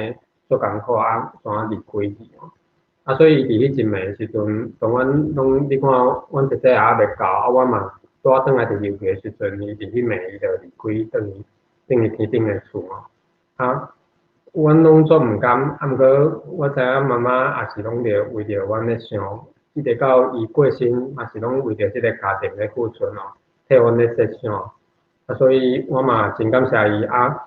足艱苦啊，怎啊離開去哦。啊，所以佇彼一暝時陣，當阮攏你看，阮姐姐也猶未到，啊，我嘛拄仔轉來佇琉球的時陣，伊佇彼暝伊就離開，轉去轉去天頂的厝哦。啊，阮攏足毋甘，啊，毋過我知影媽媽也是攏著為著阮咧想，一直到伊過身，嘛是攏為著這个家庭咧付出哦。替阮咧設想，啊，所以我嘛真感謝伊啊！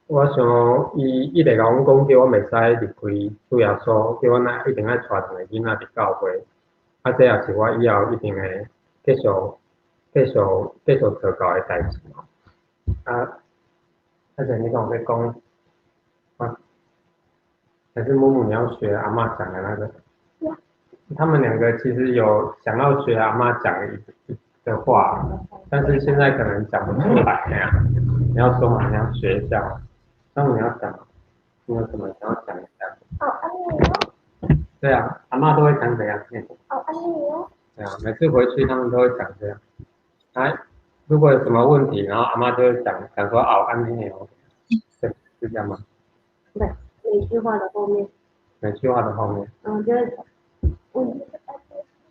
我想伊一直共阮講，叫阮袂使離開主耶穌，叫阮愛一定愛帶兩个囡仔佇教會，啊，這也是我以後一定會繼續、繼續、繼續做到的代誌。啊，阿姐，你講欲講啊？還是木木你要學阿嬤講的那個？他們兩個其實有想要學阿嬤講的話，但是現在可能講不出來呀。你要說嘛，你要學一下。那你要講，你有什麼想要講一下？哦，按呢哦。對啊，阿嬤都會講怎樣？哦，按呢哦。對啊，每次回去他們都會講這樣。哎，如果有什麼問題，然後阿嬤就會講講說哦，按呢哦，對，是這樣嗎？對，每句話的後面。每句話的後面。嗯，就是問。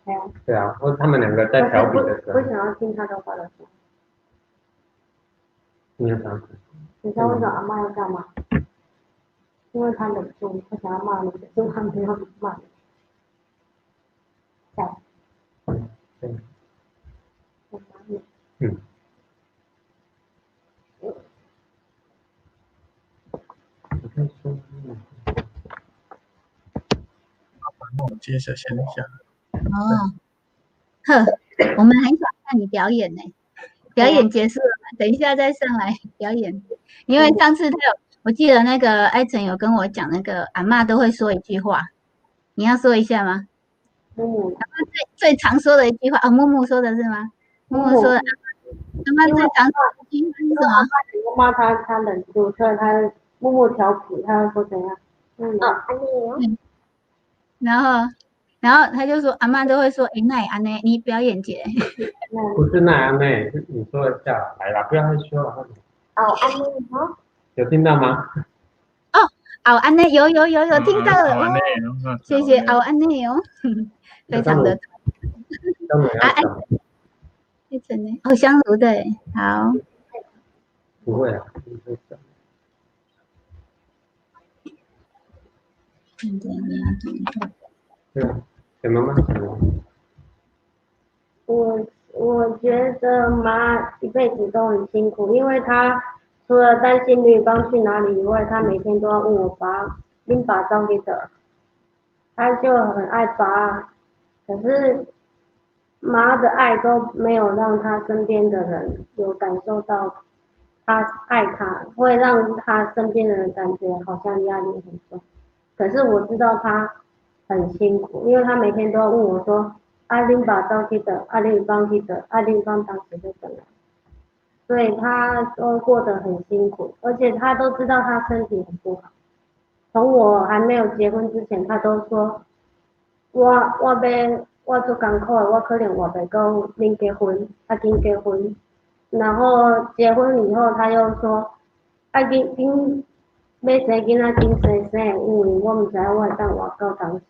對啊。對啊，或者他們兩個在調皮的時候。不想要聽他的話的時候。你想？你知道為什麼阿嬤要幹嘛？因為他忍住，他想要罵你，可是他沒有罵你。這樣。對。我罵你。嗯。我在說。那我們接着先一下。哦，呵，我們很想看你表演呢。表演結束了，等一下再上來表演。因為上次他有，我記得那個艾成有跟我講，那個阿嬤都會說一句話，你要說一下嗎？木木，阿嬤最常說的一句話，哦，木木說的是嗎？木木說的，阿嬤最常說的一句話是什麼？我罵他，他忍住，所以他木木調皮，他說怎樣？嗯，哦，按呢哦。然後他就說，阿嬤都會說，哎，哪會按呢，你表演者。不是哪會按呢，你說一下，來啦，不要害羞了。哦，按呢哦。有聽到嗎？哦，哦，按呢，有有有有聽到了，哦，謝謝，哦，按呢哦，非常的。啊，哎，真的，哦，香爐對，好。不會啊，不會講。對啊，給媽媽講。我覺得媽一輩子都很辛苦，因為她除了擔心女方去哪裡以外，她每天都要問我爸，恁爸走去佗，她就很愛爸，可是媽的愛都沒有讓她身邊的人有感受到她愛她，會讓她身邊的人感覺好像壓力很重。可是我知道她很辛苦，因為她每天都要問我說：阿恁爸走去佗，阿恁放去佗，阿恁放當時就怎樣？所以她都過得很辛苦，而且她都知道她身體很不好。從我還沒有結婚之前，她都說：我足艱苦的，我可能活袂到恁結婚，較緊結婚。然後結婚以後，她又說：愛緊緊欲生囡仔緊生生，因為我毋知影我會當活到當時。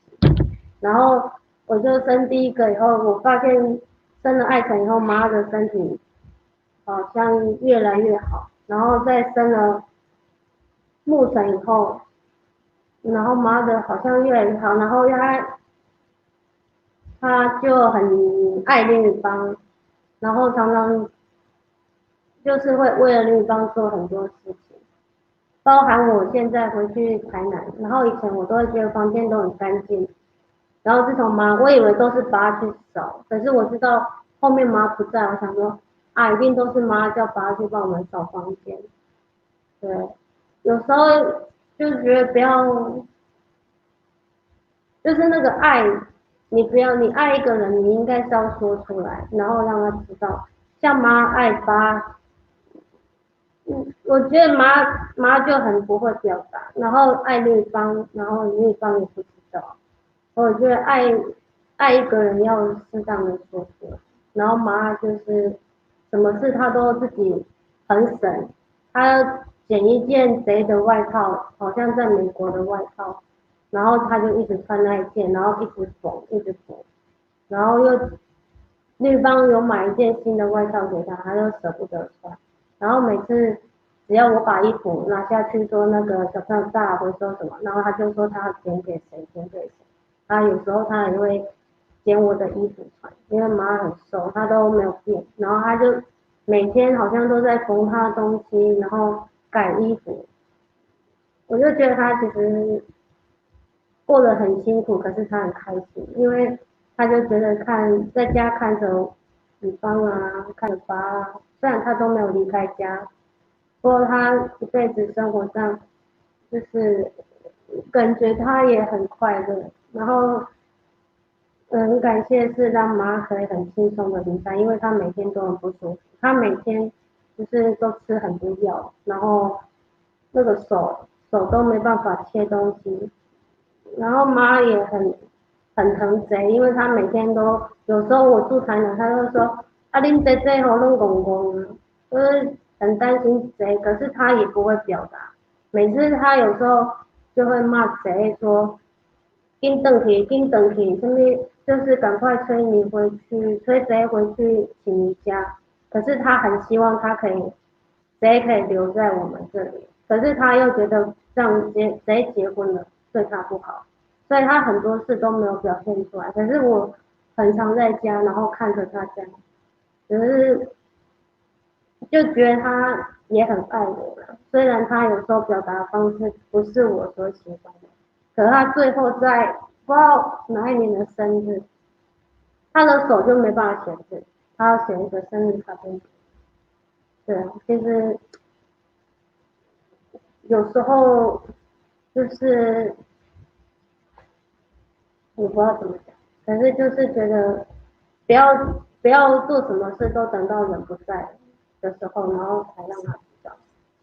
然後我就生第一個以後，我發現生了愛成以後，媽的身體好像越來越好。然後再生了沐晨以後，然後媽的好像越來越好，然後他就很愛另一方，然後常常就是會為了另一方做很多事情，包含我現在回去台南，然後以前我都會覺得房間都很乾淨，然後自從媽，我以為都是爸去掃，可是我知道後面媽不在，我想說啊，一定都是媽叫爸去幫我們掃房間。對，有時候就覺得不要，就是那個愛。你不要，你愛一個人，你應該是要說出來，然後讓他知道。像媽愛爸，我覺得媽就很不會表達，然後愛另一方，然後另一方也不知道。我覺得愛一個人要適當的說出來，然後媽就是什麼事她都自己很省，她撿一件賊的外套，好像在美國的外套。然後他就一直穿那一件，然後一直縫，一直縫，然後又對方有買一件新的外套給他，他又捨不得穿。然後每次只要我把衣服拿下去說那個小朋友大回收什麼，然後他就說他剪給誰，剪給誰。他有時候他也會剪我的衣服穿，因為媽很瘦，他都沒有變。然後他就每天好像都在縫他的東西，然後改衣服。我就覺得他其實過得很辛苦，可是他很開心，因為他就覺得看在家看着女方啊，看着爸啊，雖然他都沒有離開家，不過他一輩子生活上就是感覺他也很快樂，然後很感謝是讓媽可以很輕鬆的離開，因為他每天都很不舒服，他每天就是都吃很多藥，然後那個手手都没办法切东西。然后妈也很疼贼，因为她每天都有时候我住台南，她就说啊，恁姐姐吼攏戇戇啊，就是很担心贼，可是她也不会表达。每次她有时候就会骂贼说，紧转去，紧转去，啥物就是赶快催你回去，催贼回去请你家。可是她很希望他可以，贼可以留在我们这里，可是她又觉得这样结贼结婚了对他不好，所以他很多事都没有表现出来。可是我很常在家，然后看着他这样，只是就觉得他也很爱我了。虽然他有时候表达方式不是我所喜欢的，可是他最后在不知道哪一年的生日，他的手就没办法写字，他要写一个生日卡片。对啊，其实有时候就是我不知道怎么讲，可是就是觉得不要做什么事都等到人不在的时候，然后才让他知道。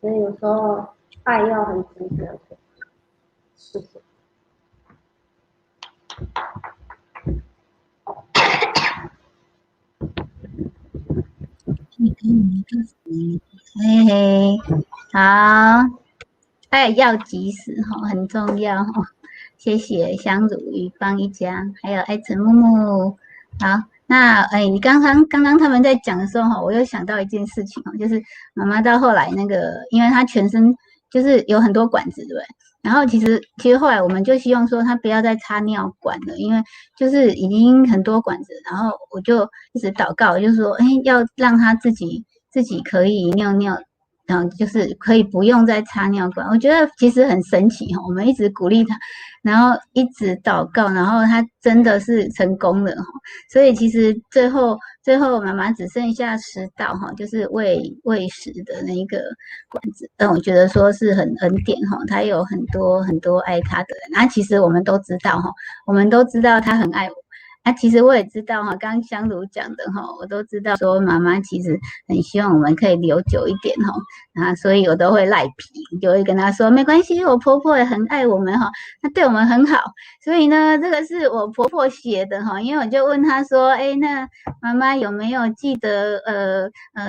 所以有时候爱要很及时的说，谢谢。嘿嘿，好，爱要及时哈，很重要哈。谢谢香如与邦一家，还有爱陈木木。好，那哎，你刚刚他们在讲的时候哈，我又想到一件事情哦，就是妈妈到后来那个，因为她全身就是有很多管子，对不对？然后其实后来我们就希望说她不要再插尿管了，因为就是已经很多管子。然后我就一直祷告，就说哎，要让她自己可以尿尿，然后就是可以不用再插尿管。我觉得其实很神奇哈，我们一直鼓励他，然后一直祷告，然后他真的是成功了哈。所以其实最后妈妈只剩下食道哈，就是喂食的那一个管子。但我觉得说是很恩典哈，他有很多很多爱他的人。那其实我们都知道哈，我们都知道他很爱我。啊，其实我也知道哈，刚刚香如讲的哈，我都知道说妈妈其实很希望我们可以留久一点哈，啊，所以我都会赖皮，就会跟她说没关系，我婆婆也很爱我们哈，她对我们很好，所以呢，这个是我婆婆写的哈，因为我就问她说，哎，那妈妈有没有记得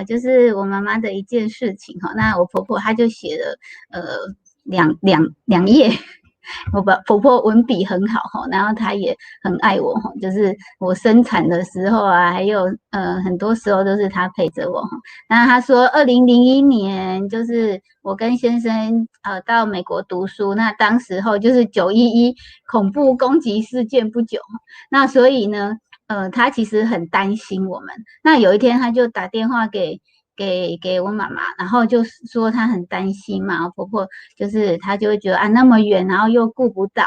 就是我妈妈的一件事情哈？那我婆婆她就写了两页。我婆婆文笔很好哈，然后她也很爱我哈，就是我生产的时候啊，还有很多时候都是她陪着我哈。那她说，2001年就是我跟先生到美国读书，那当时候就是9·11恐怖攻击事件不久，那所以呢，她其实很担心我们。那有一天，她就打电话给我妈妈，然后就说她很担心嘛，我婆婆就是她就会觉得啊那么远，然后又顾不到，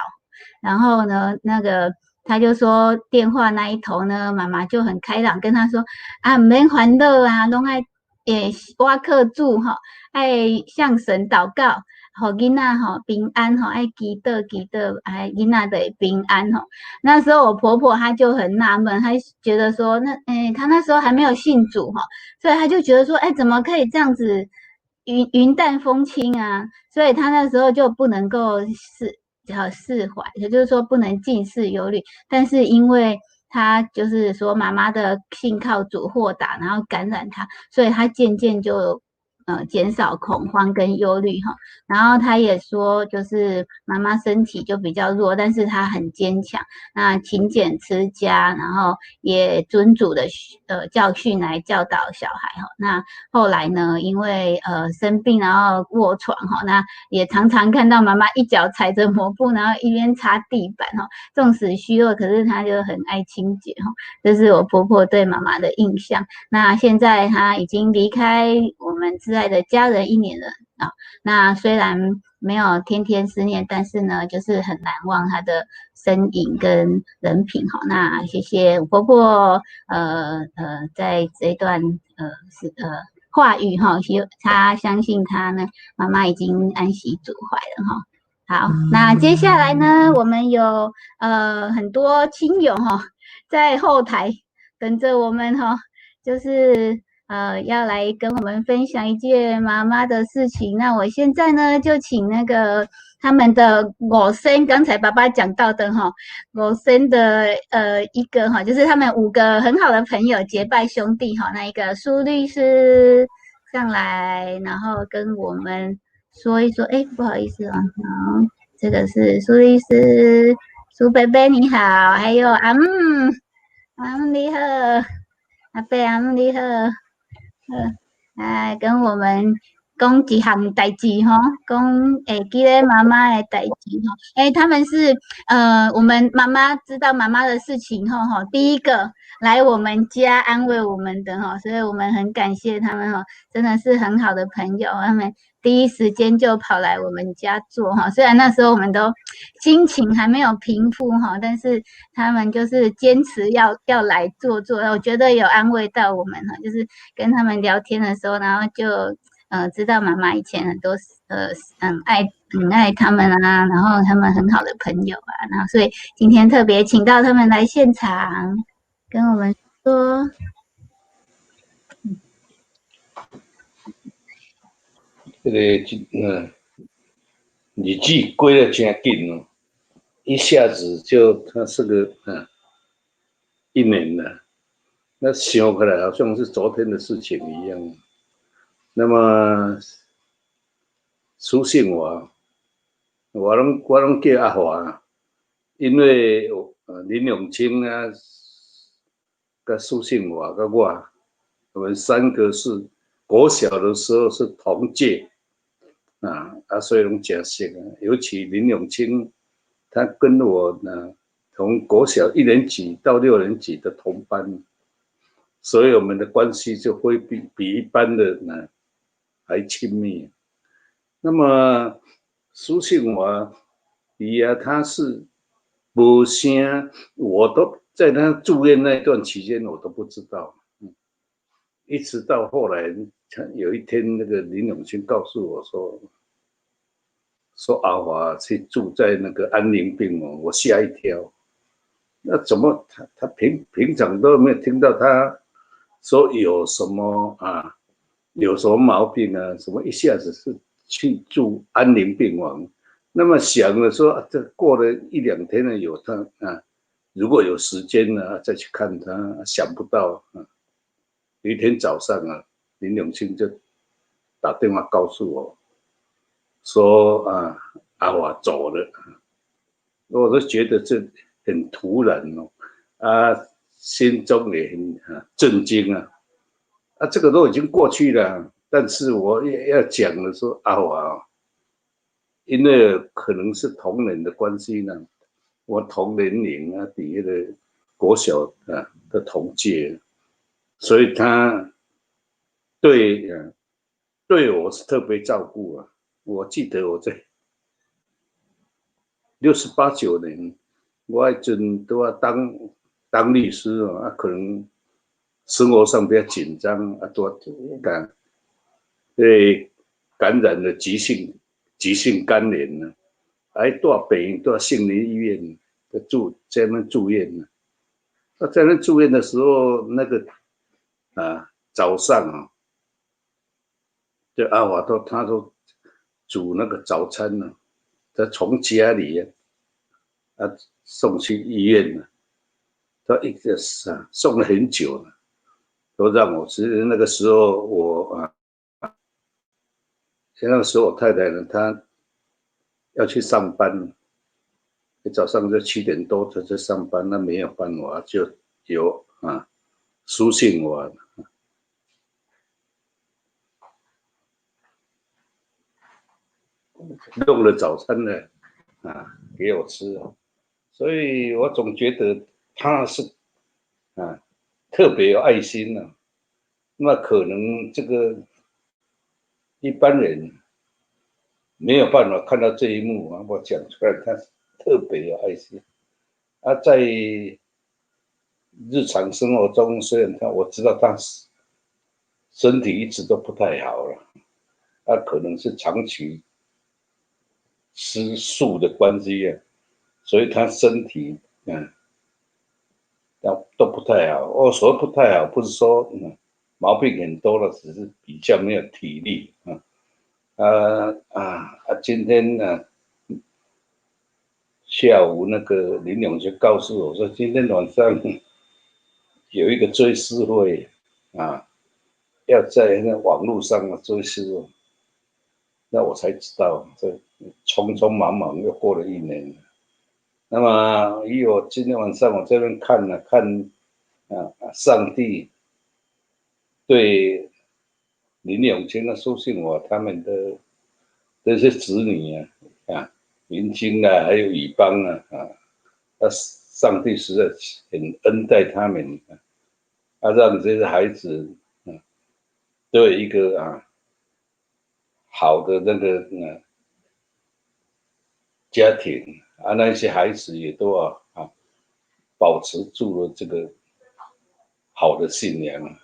然后呢，那个她就说电话那一头呢，妈妈就很开朗跟她说啊，毋免烦恼啊，攏愛會倚靠主吼，愛向神禱告，予囡仔吼平安吼，愛祈禱祈禱，愛囡仔就會平安吼。那時候我婆婆她就很納悶，她覺得說那誒，她那時候還沒有信主哈，所以她就覺得說，哎，怎麼可以這樣子雲淡風輕啊？所以她那時候就不能夠釋懷，也就是說不能盡釋憂慮。但是因為她就是說媽媽的信靠主豁達，然後感染她，所以她漸漸就減少恐慌跟憂慮哈。然後她也說，就是媽媽身體就比較弱，但是她很堅強，那勤儉持家，然後也遵主的教訓來教導小孩哈。那後來呢，因為生病然後臥床哈，那也常常看到媽媽一腳踩着抹布，然後一邊擦地板哈。縱使虛弱，可是她就很愛清潔哈。這是我婆婆對媽媽的印象。那現在她已經離開我們摯愛的家人一年了啊。那雖然沒有天天思念，但是呢，就是很難忘她的身影跟人品哈。那謝謝我婆婆，在這段話語哈，她相信她呢，媽媽已經安息主懷了哈。好，那接下來呢，我們有很多親友哈，在後台等着我們哈，就是。要來跟我們分享一件媽媽的事情。那我現在呢，就請那個他們的五孫，剛才爸爸講到的哈，五孫的一個哈，就是他們五個很好的朋友結拜兄弟哈，那一個蘇律師上來，然後跟我們說一說。哎，不好意思啊，好，這個是蘇律師，蘇伯伯你好，還有阿姆，阿姆你好，阿伯阿姆你好。來跟我們講一項代誌吼，講會記得媽媽的代誌吼。欸，他們是我們媽媽知道媽媽的事情後吼，第一個來我們家安慰我們的吼，所以我們很感謝他們吼，真的是很好的朋友，他們第一時間就跑來我們家坐哈。雖然那時候我們都心情還沒有平復哈，但是他們就是堅持要來坐坐，我覺得有安慰到我們哈，就是跟他們聊天的時候，然後就知道媽媽以前很多很愛他們啊，然後他們很好的朋友啊，然後所以今天特別請到他們來現場跟我們說。這個日子過得真緊哦，一下子就他是個一年了，那想起來好像是昨天的事情一樣。那麼蘇信華，我攏叫阿華，因為林永清啊，佮蘇信華佮我，我們三個是國小的時候是同屆。所以攏誠熟啊。尤其林永清，他跟我呢，從國小一年級到六年級的同班，所以我們的關係就會比一般的呢還親密。那麼蘇信華，伊啊，他是無聲，我都在他住院那段期間，我都不知道。一直到後來，有一天，那個林永清告訴我說阿華去住在那個安寧病房，我嚇一跳。那怎麼他平常都沒有聽到他說有什麼啊，有什麼毛病啊？什麼一下子是去住安寧病房？那麼想了說，這過了一兩天呢，有他啊，如果有時間呢，再去看他。想不到啊，有一天早上啊，林永清就打電話告訴我，說啊，阿華走了。我都覺得這很突然哦，啊，心中也很震驚啊。啊，這個都已經過去了，但是我要講的說阿華，因為可能是同年的關係呢，我同年齡啊，底下的國小啊的同屆，所以他對我是特別照顧啊。我記得我在68、9年，我彼陣都要當律師啊，可能生活上比較緊張啊，都被感染了急性肝炎呢，還蹛病院，蹛杏林醫院在那住院呢。那在那住院的時候，那個啊早上啊，就阿華都他都煮那個早餐呢，他從家裡啊送去醫院了，他一直是送了很久了，都讓我吃。那個時候我啊，那個時候我太太呢，她要去上班，早上就7點多她去上班，那沒有辦法，就由啊蘇信華弄了早餐呢，啊，給我吃，所以我總覺得他是啊特別有愛心呢。那可能這個一般人沒有辦法看到這一幕啊，我講出來，他特別有愛心。啊，在日常生活中，雖然我知道他身體一直都不太好了，啊，可能是長期吃素的關係啊，所以他身體都不太好。我說不太好，不是說毛病很多了，只是比较沒有體力啊。今天呢，下午那個林勇就告訴我說，今天晚上有一個追思會啊，要在那網絡上追思，那我才知道，這匆匆忙忙又過了一年。那麼，以我今天晚上我這邊看了看啊，上帝對林永清的蘇信華他們的這些子女啊，啊，林金啊，還有宇邦啊，啊，上帝實在很恩待他們啊，讓這些孩子啊都有一個啊好的那個啊家庭啊，那些孩子也都啊保持住了這個好的信仰。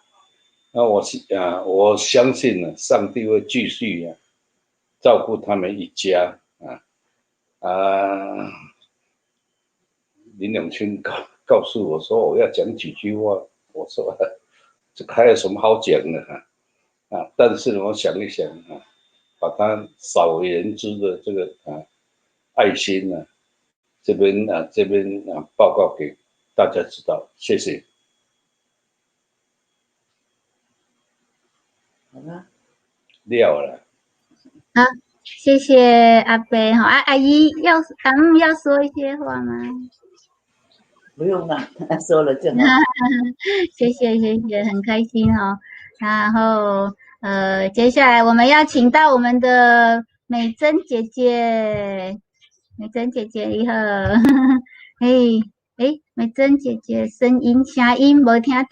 那我啊，我相信呢，上帝會繼續啊照顧他們一家啊啊！林永清告訴我說，我要講幾句話，我說這個還有什麼好講的哈啊？但是我想一想啊，把他少為人知的這個啊愛心呢，這邊啊報告給大家知道，謝謝。好啦，了啦。好，謝謝阿伯哈，阿阿姨要阿姆要說一些話嗎？不用了，他說了就好。謝謝謝謝，很開心哦。然後接下來我們要請到我們的美珍姐姐，美珍姐姐你好，哎哎，美珍姐姐聲音無聽到，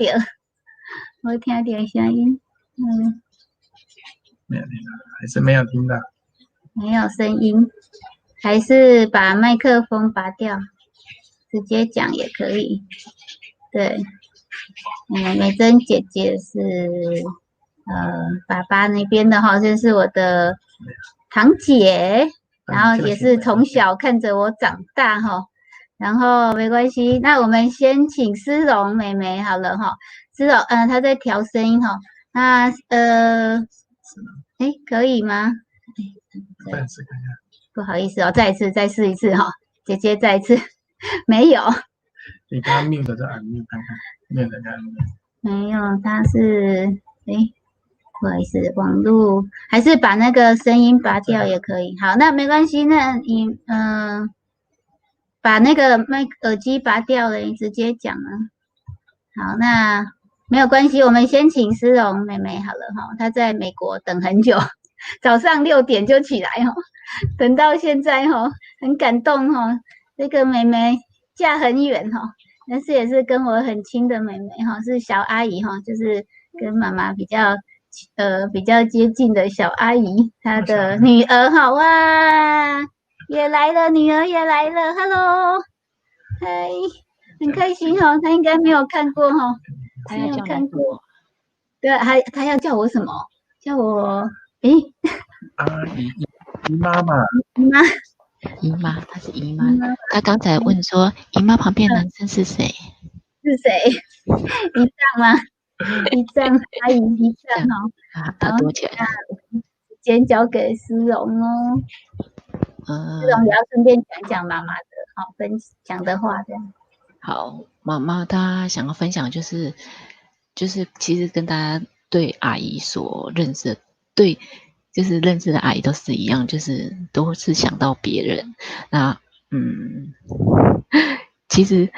無聽到聲音，嗯。沒有聽到，還是沒有聽到。沒有聲音，還是把麥克風拔掉，直接講也可以。對，嗯，美珍姐姐是爸爸那邊的哈，這是我的堂姐，然後也是從小看着我長大哈。然後沒關係，那我們先請思蓉妹妹好了哈。思蓉，她在調聲音哈。那哎，可以嗎？再試看看。不好意思哦，再一次，再試一次哈，姐姐再一次，沒有。你剛剛 mute 再按 mute 看看，mute 再按 mute。沒有，他是哎，不好意思，網路還是把那個聲音拔掉也可以。好，那沒關係，那你把那個麥耳機拔掉了，你直接講了。好，那沒有關係，我們先請思蓉妹妹好了哈，她在美國等很久，早上6點就起來哈，等到現在哈，很感動哈。這個妹妹嫁很遠哈，但是也是跟我很親的妹妹哈，是小阿姨哈，就是跟媽媽比較接近的小阿姨，她的女兒哈，哇，也來了，女兒也來了，Hello，嗨，很開心哈，她應該沒有看過哈。沒有看過，對，還他要叫我什麼？叫我誒，阿姨姨媽媽，姨媽，姨媽，她是姨媽。她剛才問說，姨媽旁邊男生是誰？是誰？姨丈嗎？姨丈，阿姨，姨丈哦。啊，他躲起來。時間交給思蓉哦。思蓉也要順便講講媽媽的好分享的話，這樣。好，媽媽她想要分享就是其實跟大家對阿姨所認識的，對，就是認識的阿姨都是一樣，就是都是想到別人。那其實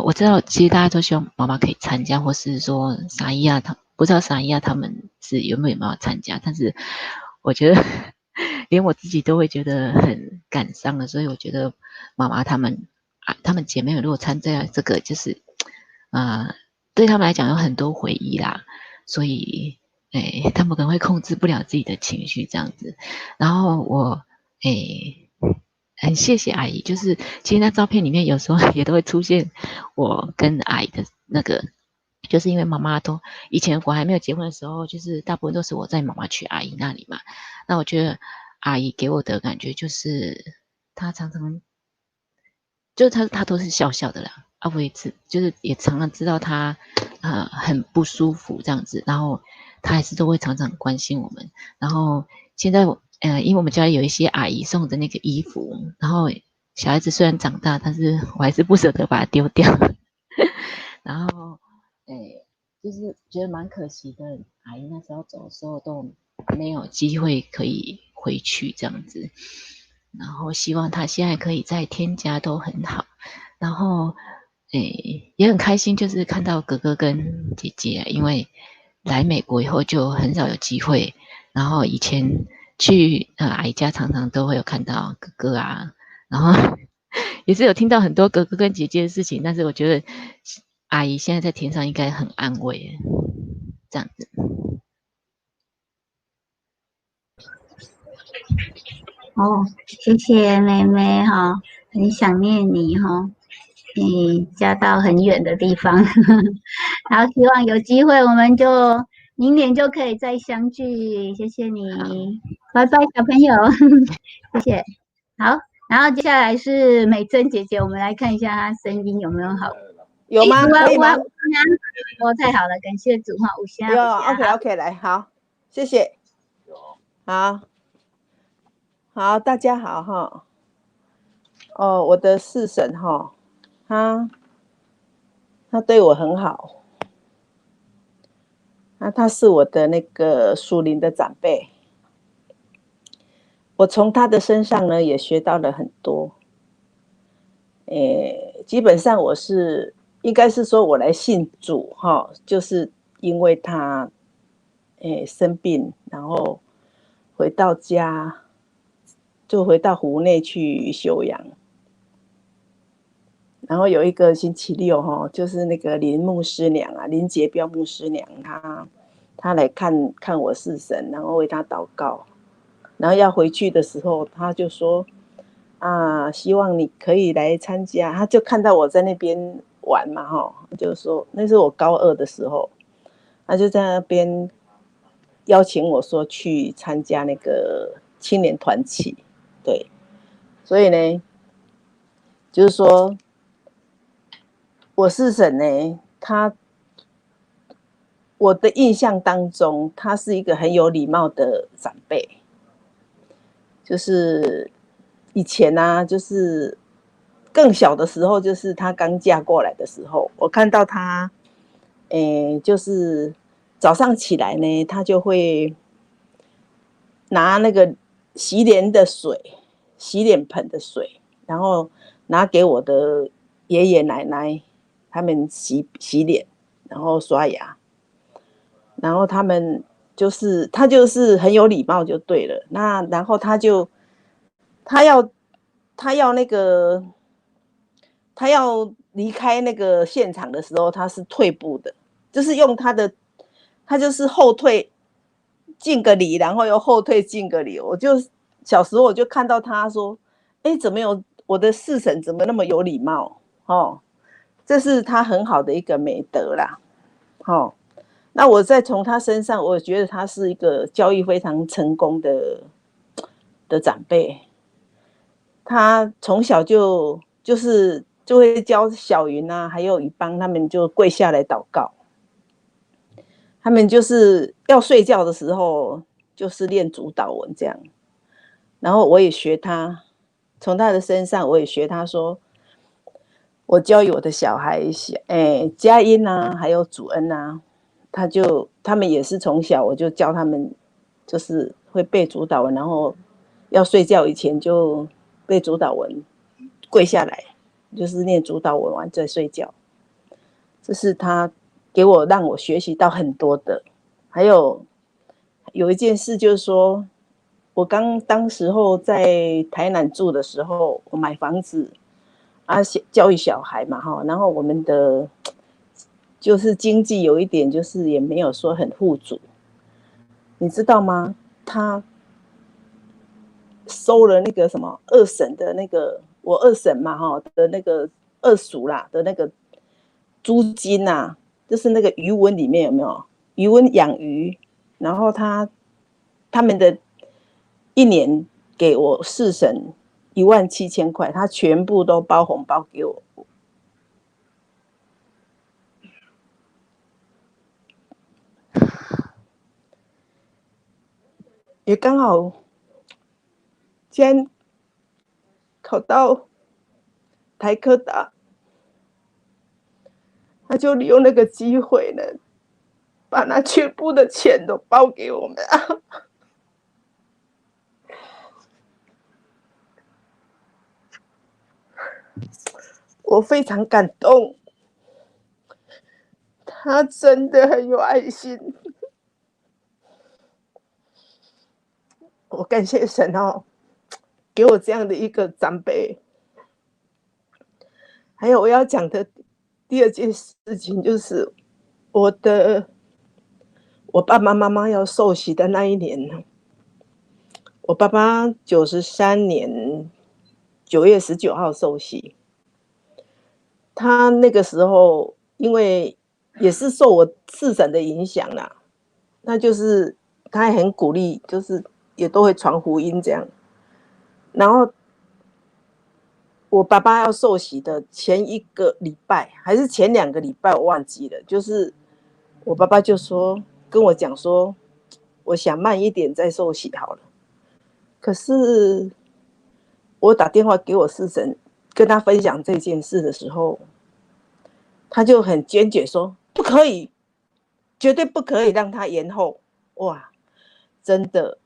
我知道，其實大家都希望媽媽可以參加，或是說沙伊亞他不知道沙伊亞他們是有沒有辦法參加，但是我覺得連我自己都會覺得很感傷的，所以我覺得媽媽他們。啊，他們姐妹如果參加這個，就是對他們來講有很多回憶啦，所以，他們可能會控制不了自己的情緒這樣子。然後我，很謝謝阿姨，就是其實那照片裡面有時候也都會出現我跟阿姨的那個，就是因為媽媽都以前我還沒有結婚的時候，就是大部分都是我帶媽媽去阿姨那裡嘛。那我覺得阿姨給我的感覺就是，她常常。就她都是笑笑的啦，啊，我也就是也常常知道他很不舒服這樣子，然後他還是都會常常關心我們。然後現在因為我們家裡有一些阿姨送的那個衣服，然後小孩子雖然長大，但是我還是不捨得把它丟掉。然後就是覺得蠻可惜的，阿姨那時候走的時候都沒有機會可以回去這樣子。然後希望他現在可以在天家都很好，然後也很開心，就是看到哥哥跟姐姐，因為來美國以後就很少有機會，然後以前去阿姨家常常都會有看到哥哥啊，然後也是有聽到很多哥哥跟姐姐的事情，但是我覺得阿姨現在在天上應該很安慰，這樣子。哦，謝謝妹妹哈，很想念你哈，你嫁到很遠的地方，然後希望有機會我們就明年就可以再相聚，謝謝你，拜拜小朋友，謝謝。好，然後接下來是美珍姐姐，我們來看一下她聲音有沒有好，有嗎？可以嗎？哦，太好了，感謝主哈，有聲。有，OK OK，來，好，謝謝。好。好，大家好哈。哦，我的四嬸哈，他對我很好。那他是我的那個屬靈的長輩，我從他的身上呢也學到了很多。基本上我是應該是說我來信主哈，就是因為他，生病，然後回到家。就回到湖內去休養，然後有一個星期六哈，就是那個林牧師娘啊，林杰彪牧師娘，她來看看我四嬸，然後為她禱告，然後要回去的時候，他就說啊，希望你可以來參加。他就看到我在那邊玩嘛，哈，就說那是我高二的時候，他就在那邊邀請我說去參加那個青年團契。對，所以呢，就是說，我四嬸呢，他，我的印象當中，他是一個很有禮貌的長輩。就是以前啊，就是更小的時候，就是他剛嫁過來的時候，我看到他，就是早上起來呢，他就會拿那個洗臉的水，洗臉盆的水，然後拿給我的爺爺奶奶他們洗洗臉，然後刷牙，然後他們就是他就是很有禮貌就對了。那然後他就他要那個他要離開那個現場的時候，他是退步的，就是用他的他就是後退。敬個禮，然後又後退敬個禮。我就小時候我就看到他說：“哎，怎麼有我的四嬸怎麼那麼有禮貌？哦，這是他很好的一個美德啦。哦，那我再從他身上，我覺得他是一個教育非常成功的長輩。他從小就是會教小雲啊，還有雨邦他們就跪下來禱告。他們就是要睡覺的時候，就是念主禱文這樣。然後我也學他，從他的身上我也學他說，我教育我的小孩，佳音啊，還有主恩啊，他們也是從小我就教他們，就是會背主禱文，然後要睡覺以前就背主禱文，跪下來就是念主禱文完再睡覺。這是他給我讓我學習到很多的。還有一件事就是說，我剛當時候在台南住的時候，我買房子啊，教育小孩嘛哈，然後我們的就是經濟有一點，就是也沒有說很富足，你知道嗎？他收了那個什麼二嬸的那個，我二嬸嘛哈的那個二叔啦的那個租金啊，就是那個魚塭裡面有沒有魚塭養魚？然後他們的一年給我四嬸17000塊，他全部都包紅包給我。也刚好，今天考到台科大，他就利用那个机会呢，把那全部的钱都包给我们啊！我非常感动，他真的很有爱心。我感谢神哦，给我这样的一个长辈。还有我要讲的第二件事情就是，我爸爸妈妈要受洗的那一年呢，我爸爸93年9月19号受洗。他那个时候因为也是受我四婶的影响啦，那就是他也很鼓励，就是也都会传福音这样。然后我爸爸要受洗的前一个礼拜还是前2个礼拜，我忘记了。就是我爸爸就说跟我讲说，我想慢一点再受洗好了。可是我打电话给我四婶，跟他分享这件事的时候，他就很坚决说不可以，绝对不可以让他延后。哇，真的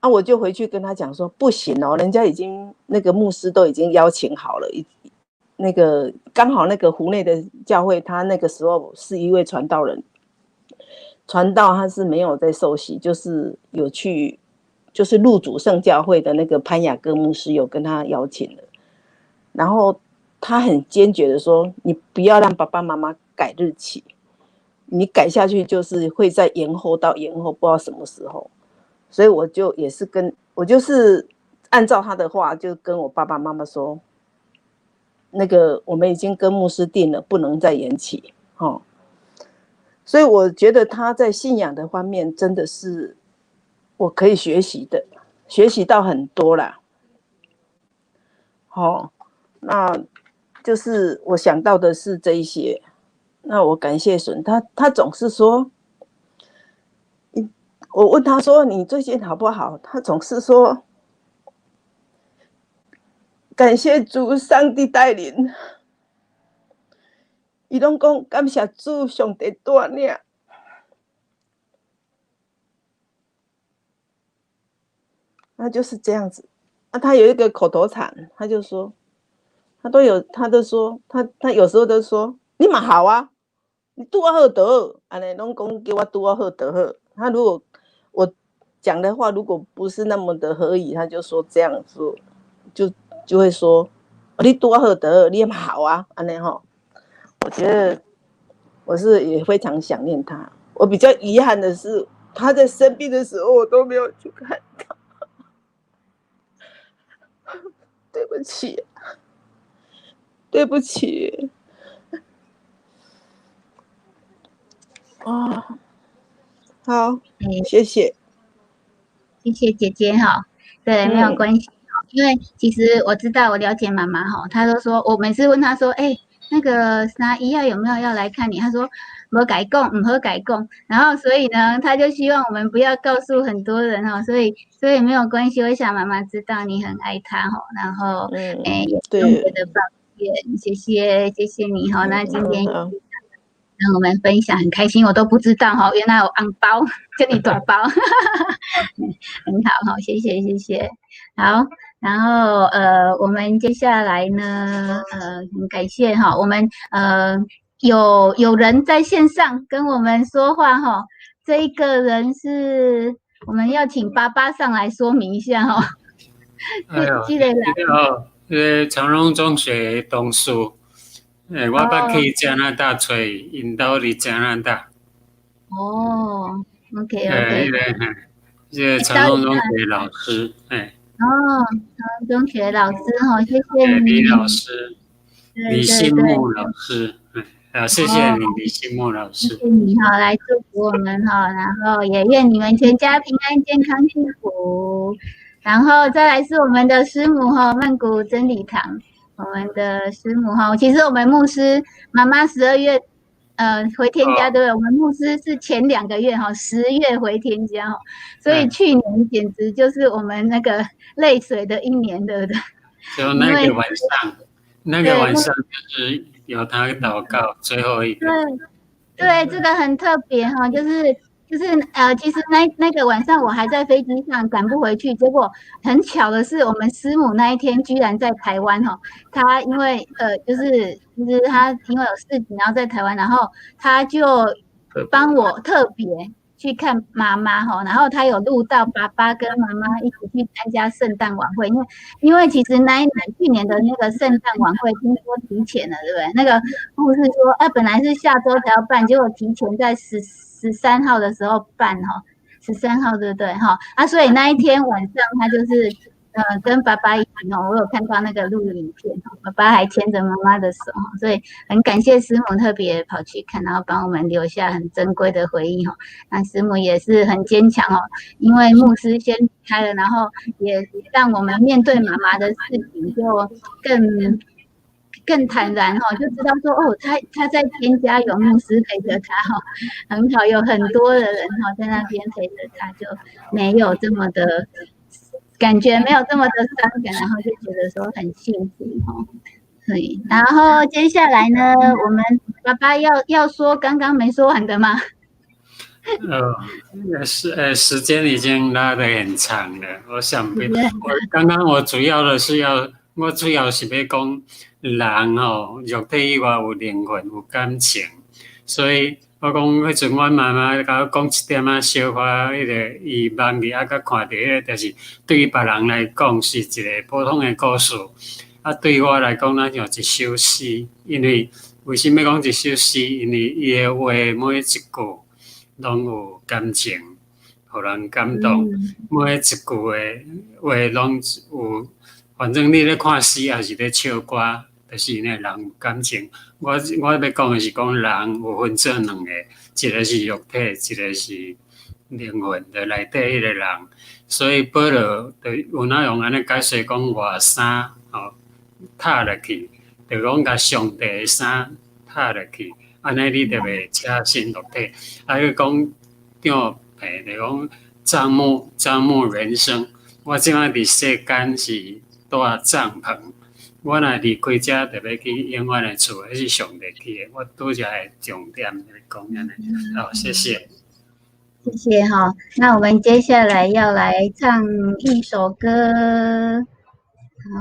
啊！我就回去跟他讲说不行哦，人家已经那个牧师都已经邀请好了，那个刚好那个湖内的教会，他那个时候是一位传道人，传道他是没有在受洗，就是有去，就是入主圣教会的那个潘雅各牧师有跟他邀请了。然后他很坚决的说：“你不要让爸爸妈妈改日期，你改下去就是会再延后到延后，不知道什么时候。”所以我就也是跟我就是按照他的话，就跟我爸爸妈妈说：“那个我们已经跟牧师定了，不能再延期。”哦，所以我觉得他在信仰的方面真的是我可以学习的，学习到很多啦。好。那就是我想到的是这一些。那我感谢神，他总是说，我问他说你最近好不好？他总是说感谢主，上帝带领。伊拢讲感谢主，上帝带领。那就是这样子。那他有一个口头禅，他就说。他都有，他都说，他有时候都说，你嘛好啊，你拄仔好就好，按呢拢讲叫我拄仔好就好。他如果我讲的话如果不是那么的合宜，他就说这样说，就会说，你拄仔好就好，你嘛好啊，按呢吼。我觉得我是也非常想念他。我比较遗憾的是，他在生病的时候我都没有去看他，对不起。对不起，啊，好，谢谢，谢谢姐姐哈，对，没有关系，因为其实我知道，我了解妈妈哈，她都说，我每次问她说，哎，那个啥医药有没有要来看你？她说没改讲，唔好改讲，然后所以呢，她就希望我们不要告诉很多人哈，所以没有关系，我想妈妈知道你很爱她哈，然后哎，也特别的棒。谢谢，谢谢你哈。那今天跟我们分享很开心，我都不知道哈，原来有红包，这么大包，很好哈，谢谢谢谢。好，然后我们接下来呢，很感谢哈，我们有人在线上跟我们说话哈，这一个人是我们要请爸爸上来说明一下哈。哎呦，这个长荣中学同事，我捌去加拿大揣伊，𪜶兜伫加拿大。哦，OK OK。这个长荣中学老师，哎。哦，长荣中学老师哈，谢谢你。李老师，李新木老师，啊，谢谢你，李新木老师。谢谢你哈，来祝福我们哈，然后也愿你们全家平安、健康、幸福。然后再来是我们的师母哈，曼谷真理堂，我们的师母哈，其实我们牧师妈妈12月回天家，对不对？我们牧师是前2个月哈，10月回天家哈，所以去年简直就是我们那个泪水的一年，对不对？就那个晚上，那个晚上就是有他祷告最后一个。对对，这个很特别哈，就是其实那个晚上我还在飞机上赶不回去，结果很巧的是，我们师母那一天居然在台湾哈，她因为就是她因为有事情，然后在台湾，然后她就帮我特别去看妈妈哈，然后她有录到爸爸跟妈妈一起去参加圣诞晚会，因为其实那一年去年的那个圣诞晚会听说提前了，对不对？那个护士说，哎，本来是下周才要办，结果提前在13号的时候办哈，十三号对不对哈？啊，所以那一天晚上他就是跟爸爸一起哦，我有看到那个录影片，爸爸还牵着妈妈的手，所以很感谢师母特别跑去看，然后帮我们留下很珍贵的回忆哈。那师母也是很坚强哦，因为牧师先离开了，然后也让我们面对妈妈的事情就更坦然哈，就知道说哦，他在天家有牧师陪着他哈，很好，有很多的人哈在那边陪着他，就没有这么的感觉，没有这么的伤感，然后就觉得说很幸福哈。对，然后接下来呢，我们爸爸要说刚刚没说完的吗？是时间已经拉得很长了，我想不，我刚刚我主要的是要，我主要是欲讲人吼，肉體以外有靈魂，有感情，所以我講彼陣阮媽媽共我講一點仔小可，彼個伊夢裡啊，閣看著彼個，就是對別人來講是一個普通的故事，啊，對我來講，若像一首詩，因為為啥物講一首詩？因為伊的話每一句攏有感情，予人感動，每一句的話攏有，反正你咧看詩抑是咧唱歌，就是呢人有感情。我欲講的是講人有分做兩個，一個是肉體，一個是靈魂的內底彼個人。所以保羅就有哪用按呢解釋講外衫吼，脫落去，就講共上帝的衫脫落去，按呢你就袂赤身露體。啊，閣講帳篷，就講帳幕，帳幕人生。我這擺佇世間是蹛帳篷。我若離開遮，就欲去永遠的厝，彼是上帝起的。我拄才的重點來講按呢。好，謝謝。謝謝哈。那我們接下來要來唱一首歌，好，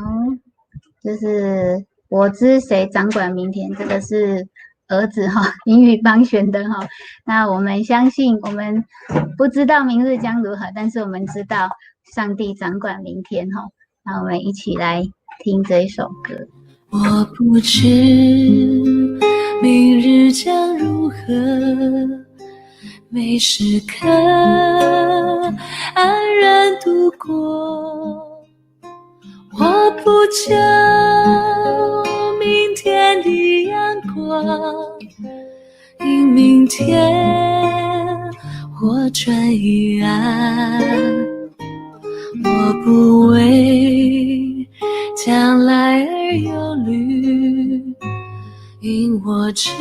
就是我知誰掌管明天，這個是兒子哈林宇邦選的哈。那我們相信，我們不知道明日將如何，但是我們知道上帝掌管明天哈。那我們一起來聽這一首歌。我不知明日將如何，每時刻安然度過。我不求明天的陽光，因明天我轉已安。我不為將來而憂慮，因我知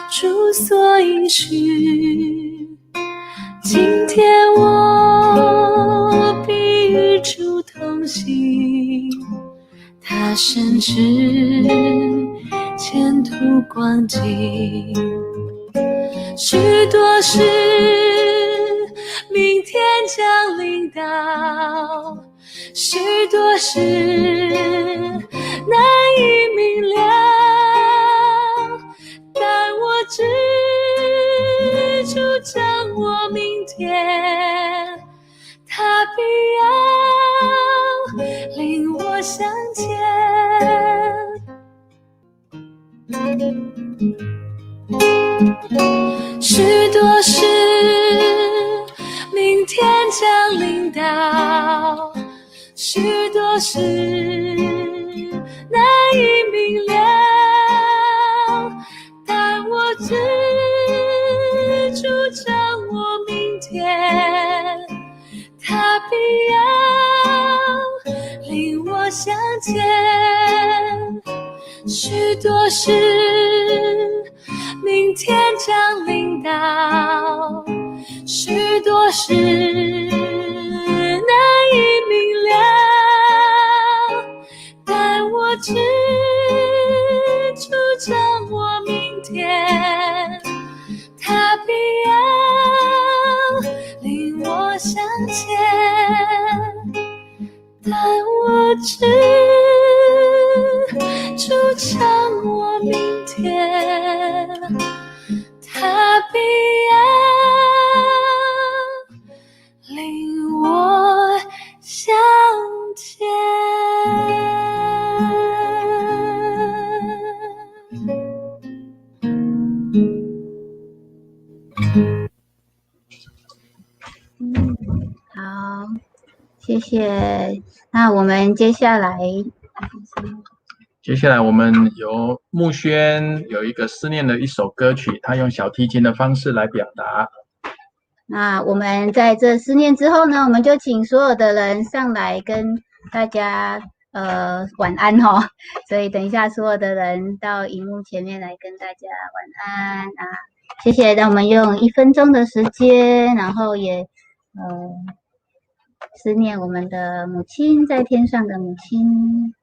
主所應許。今天我必與主同行，他深知前途光景，許多事明天將臨到，許多事難以明了，但我知主掌握明天，他必要領我向前。許多事明天將臨到，許多事難以明了，但我知主掌握明天，他必要領我向前。許多事将领导，许多事难以明了，但我知主掌握明天，他必要领我向前。但我知主掌握明天，他必要领我向前。好，谢谢。那我们接下来，接下来我们由慕轩有一个思念的一首歌曲，他用小提琴的方式来表达。那我们在这思念之后呢，我们就请所有的人上来跟大家晚安哦。所以等一下所有的人到荧幕前面来跟大家晚安啊，谢谢。让我们用1分钟的时间，然后也思念我们的母亲，在天上的母亲。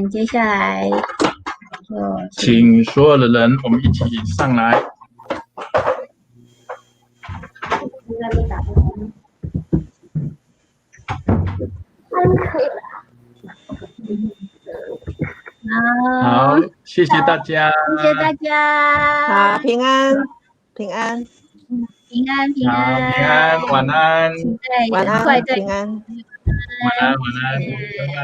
接下来就请所有的人，我们一起上来。好，谢谢大家，谢谢大家，好，平安，平安，平安，平安，平安，晚安，晚安，平安，晚安，晚安，拜拜。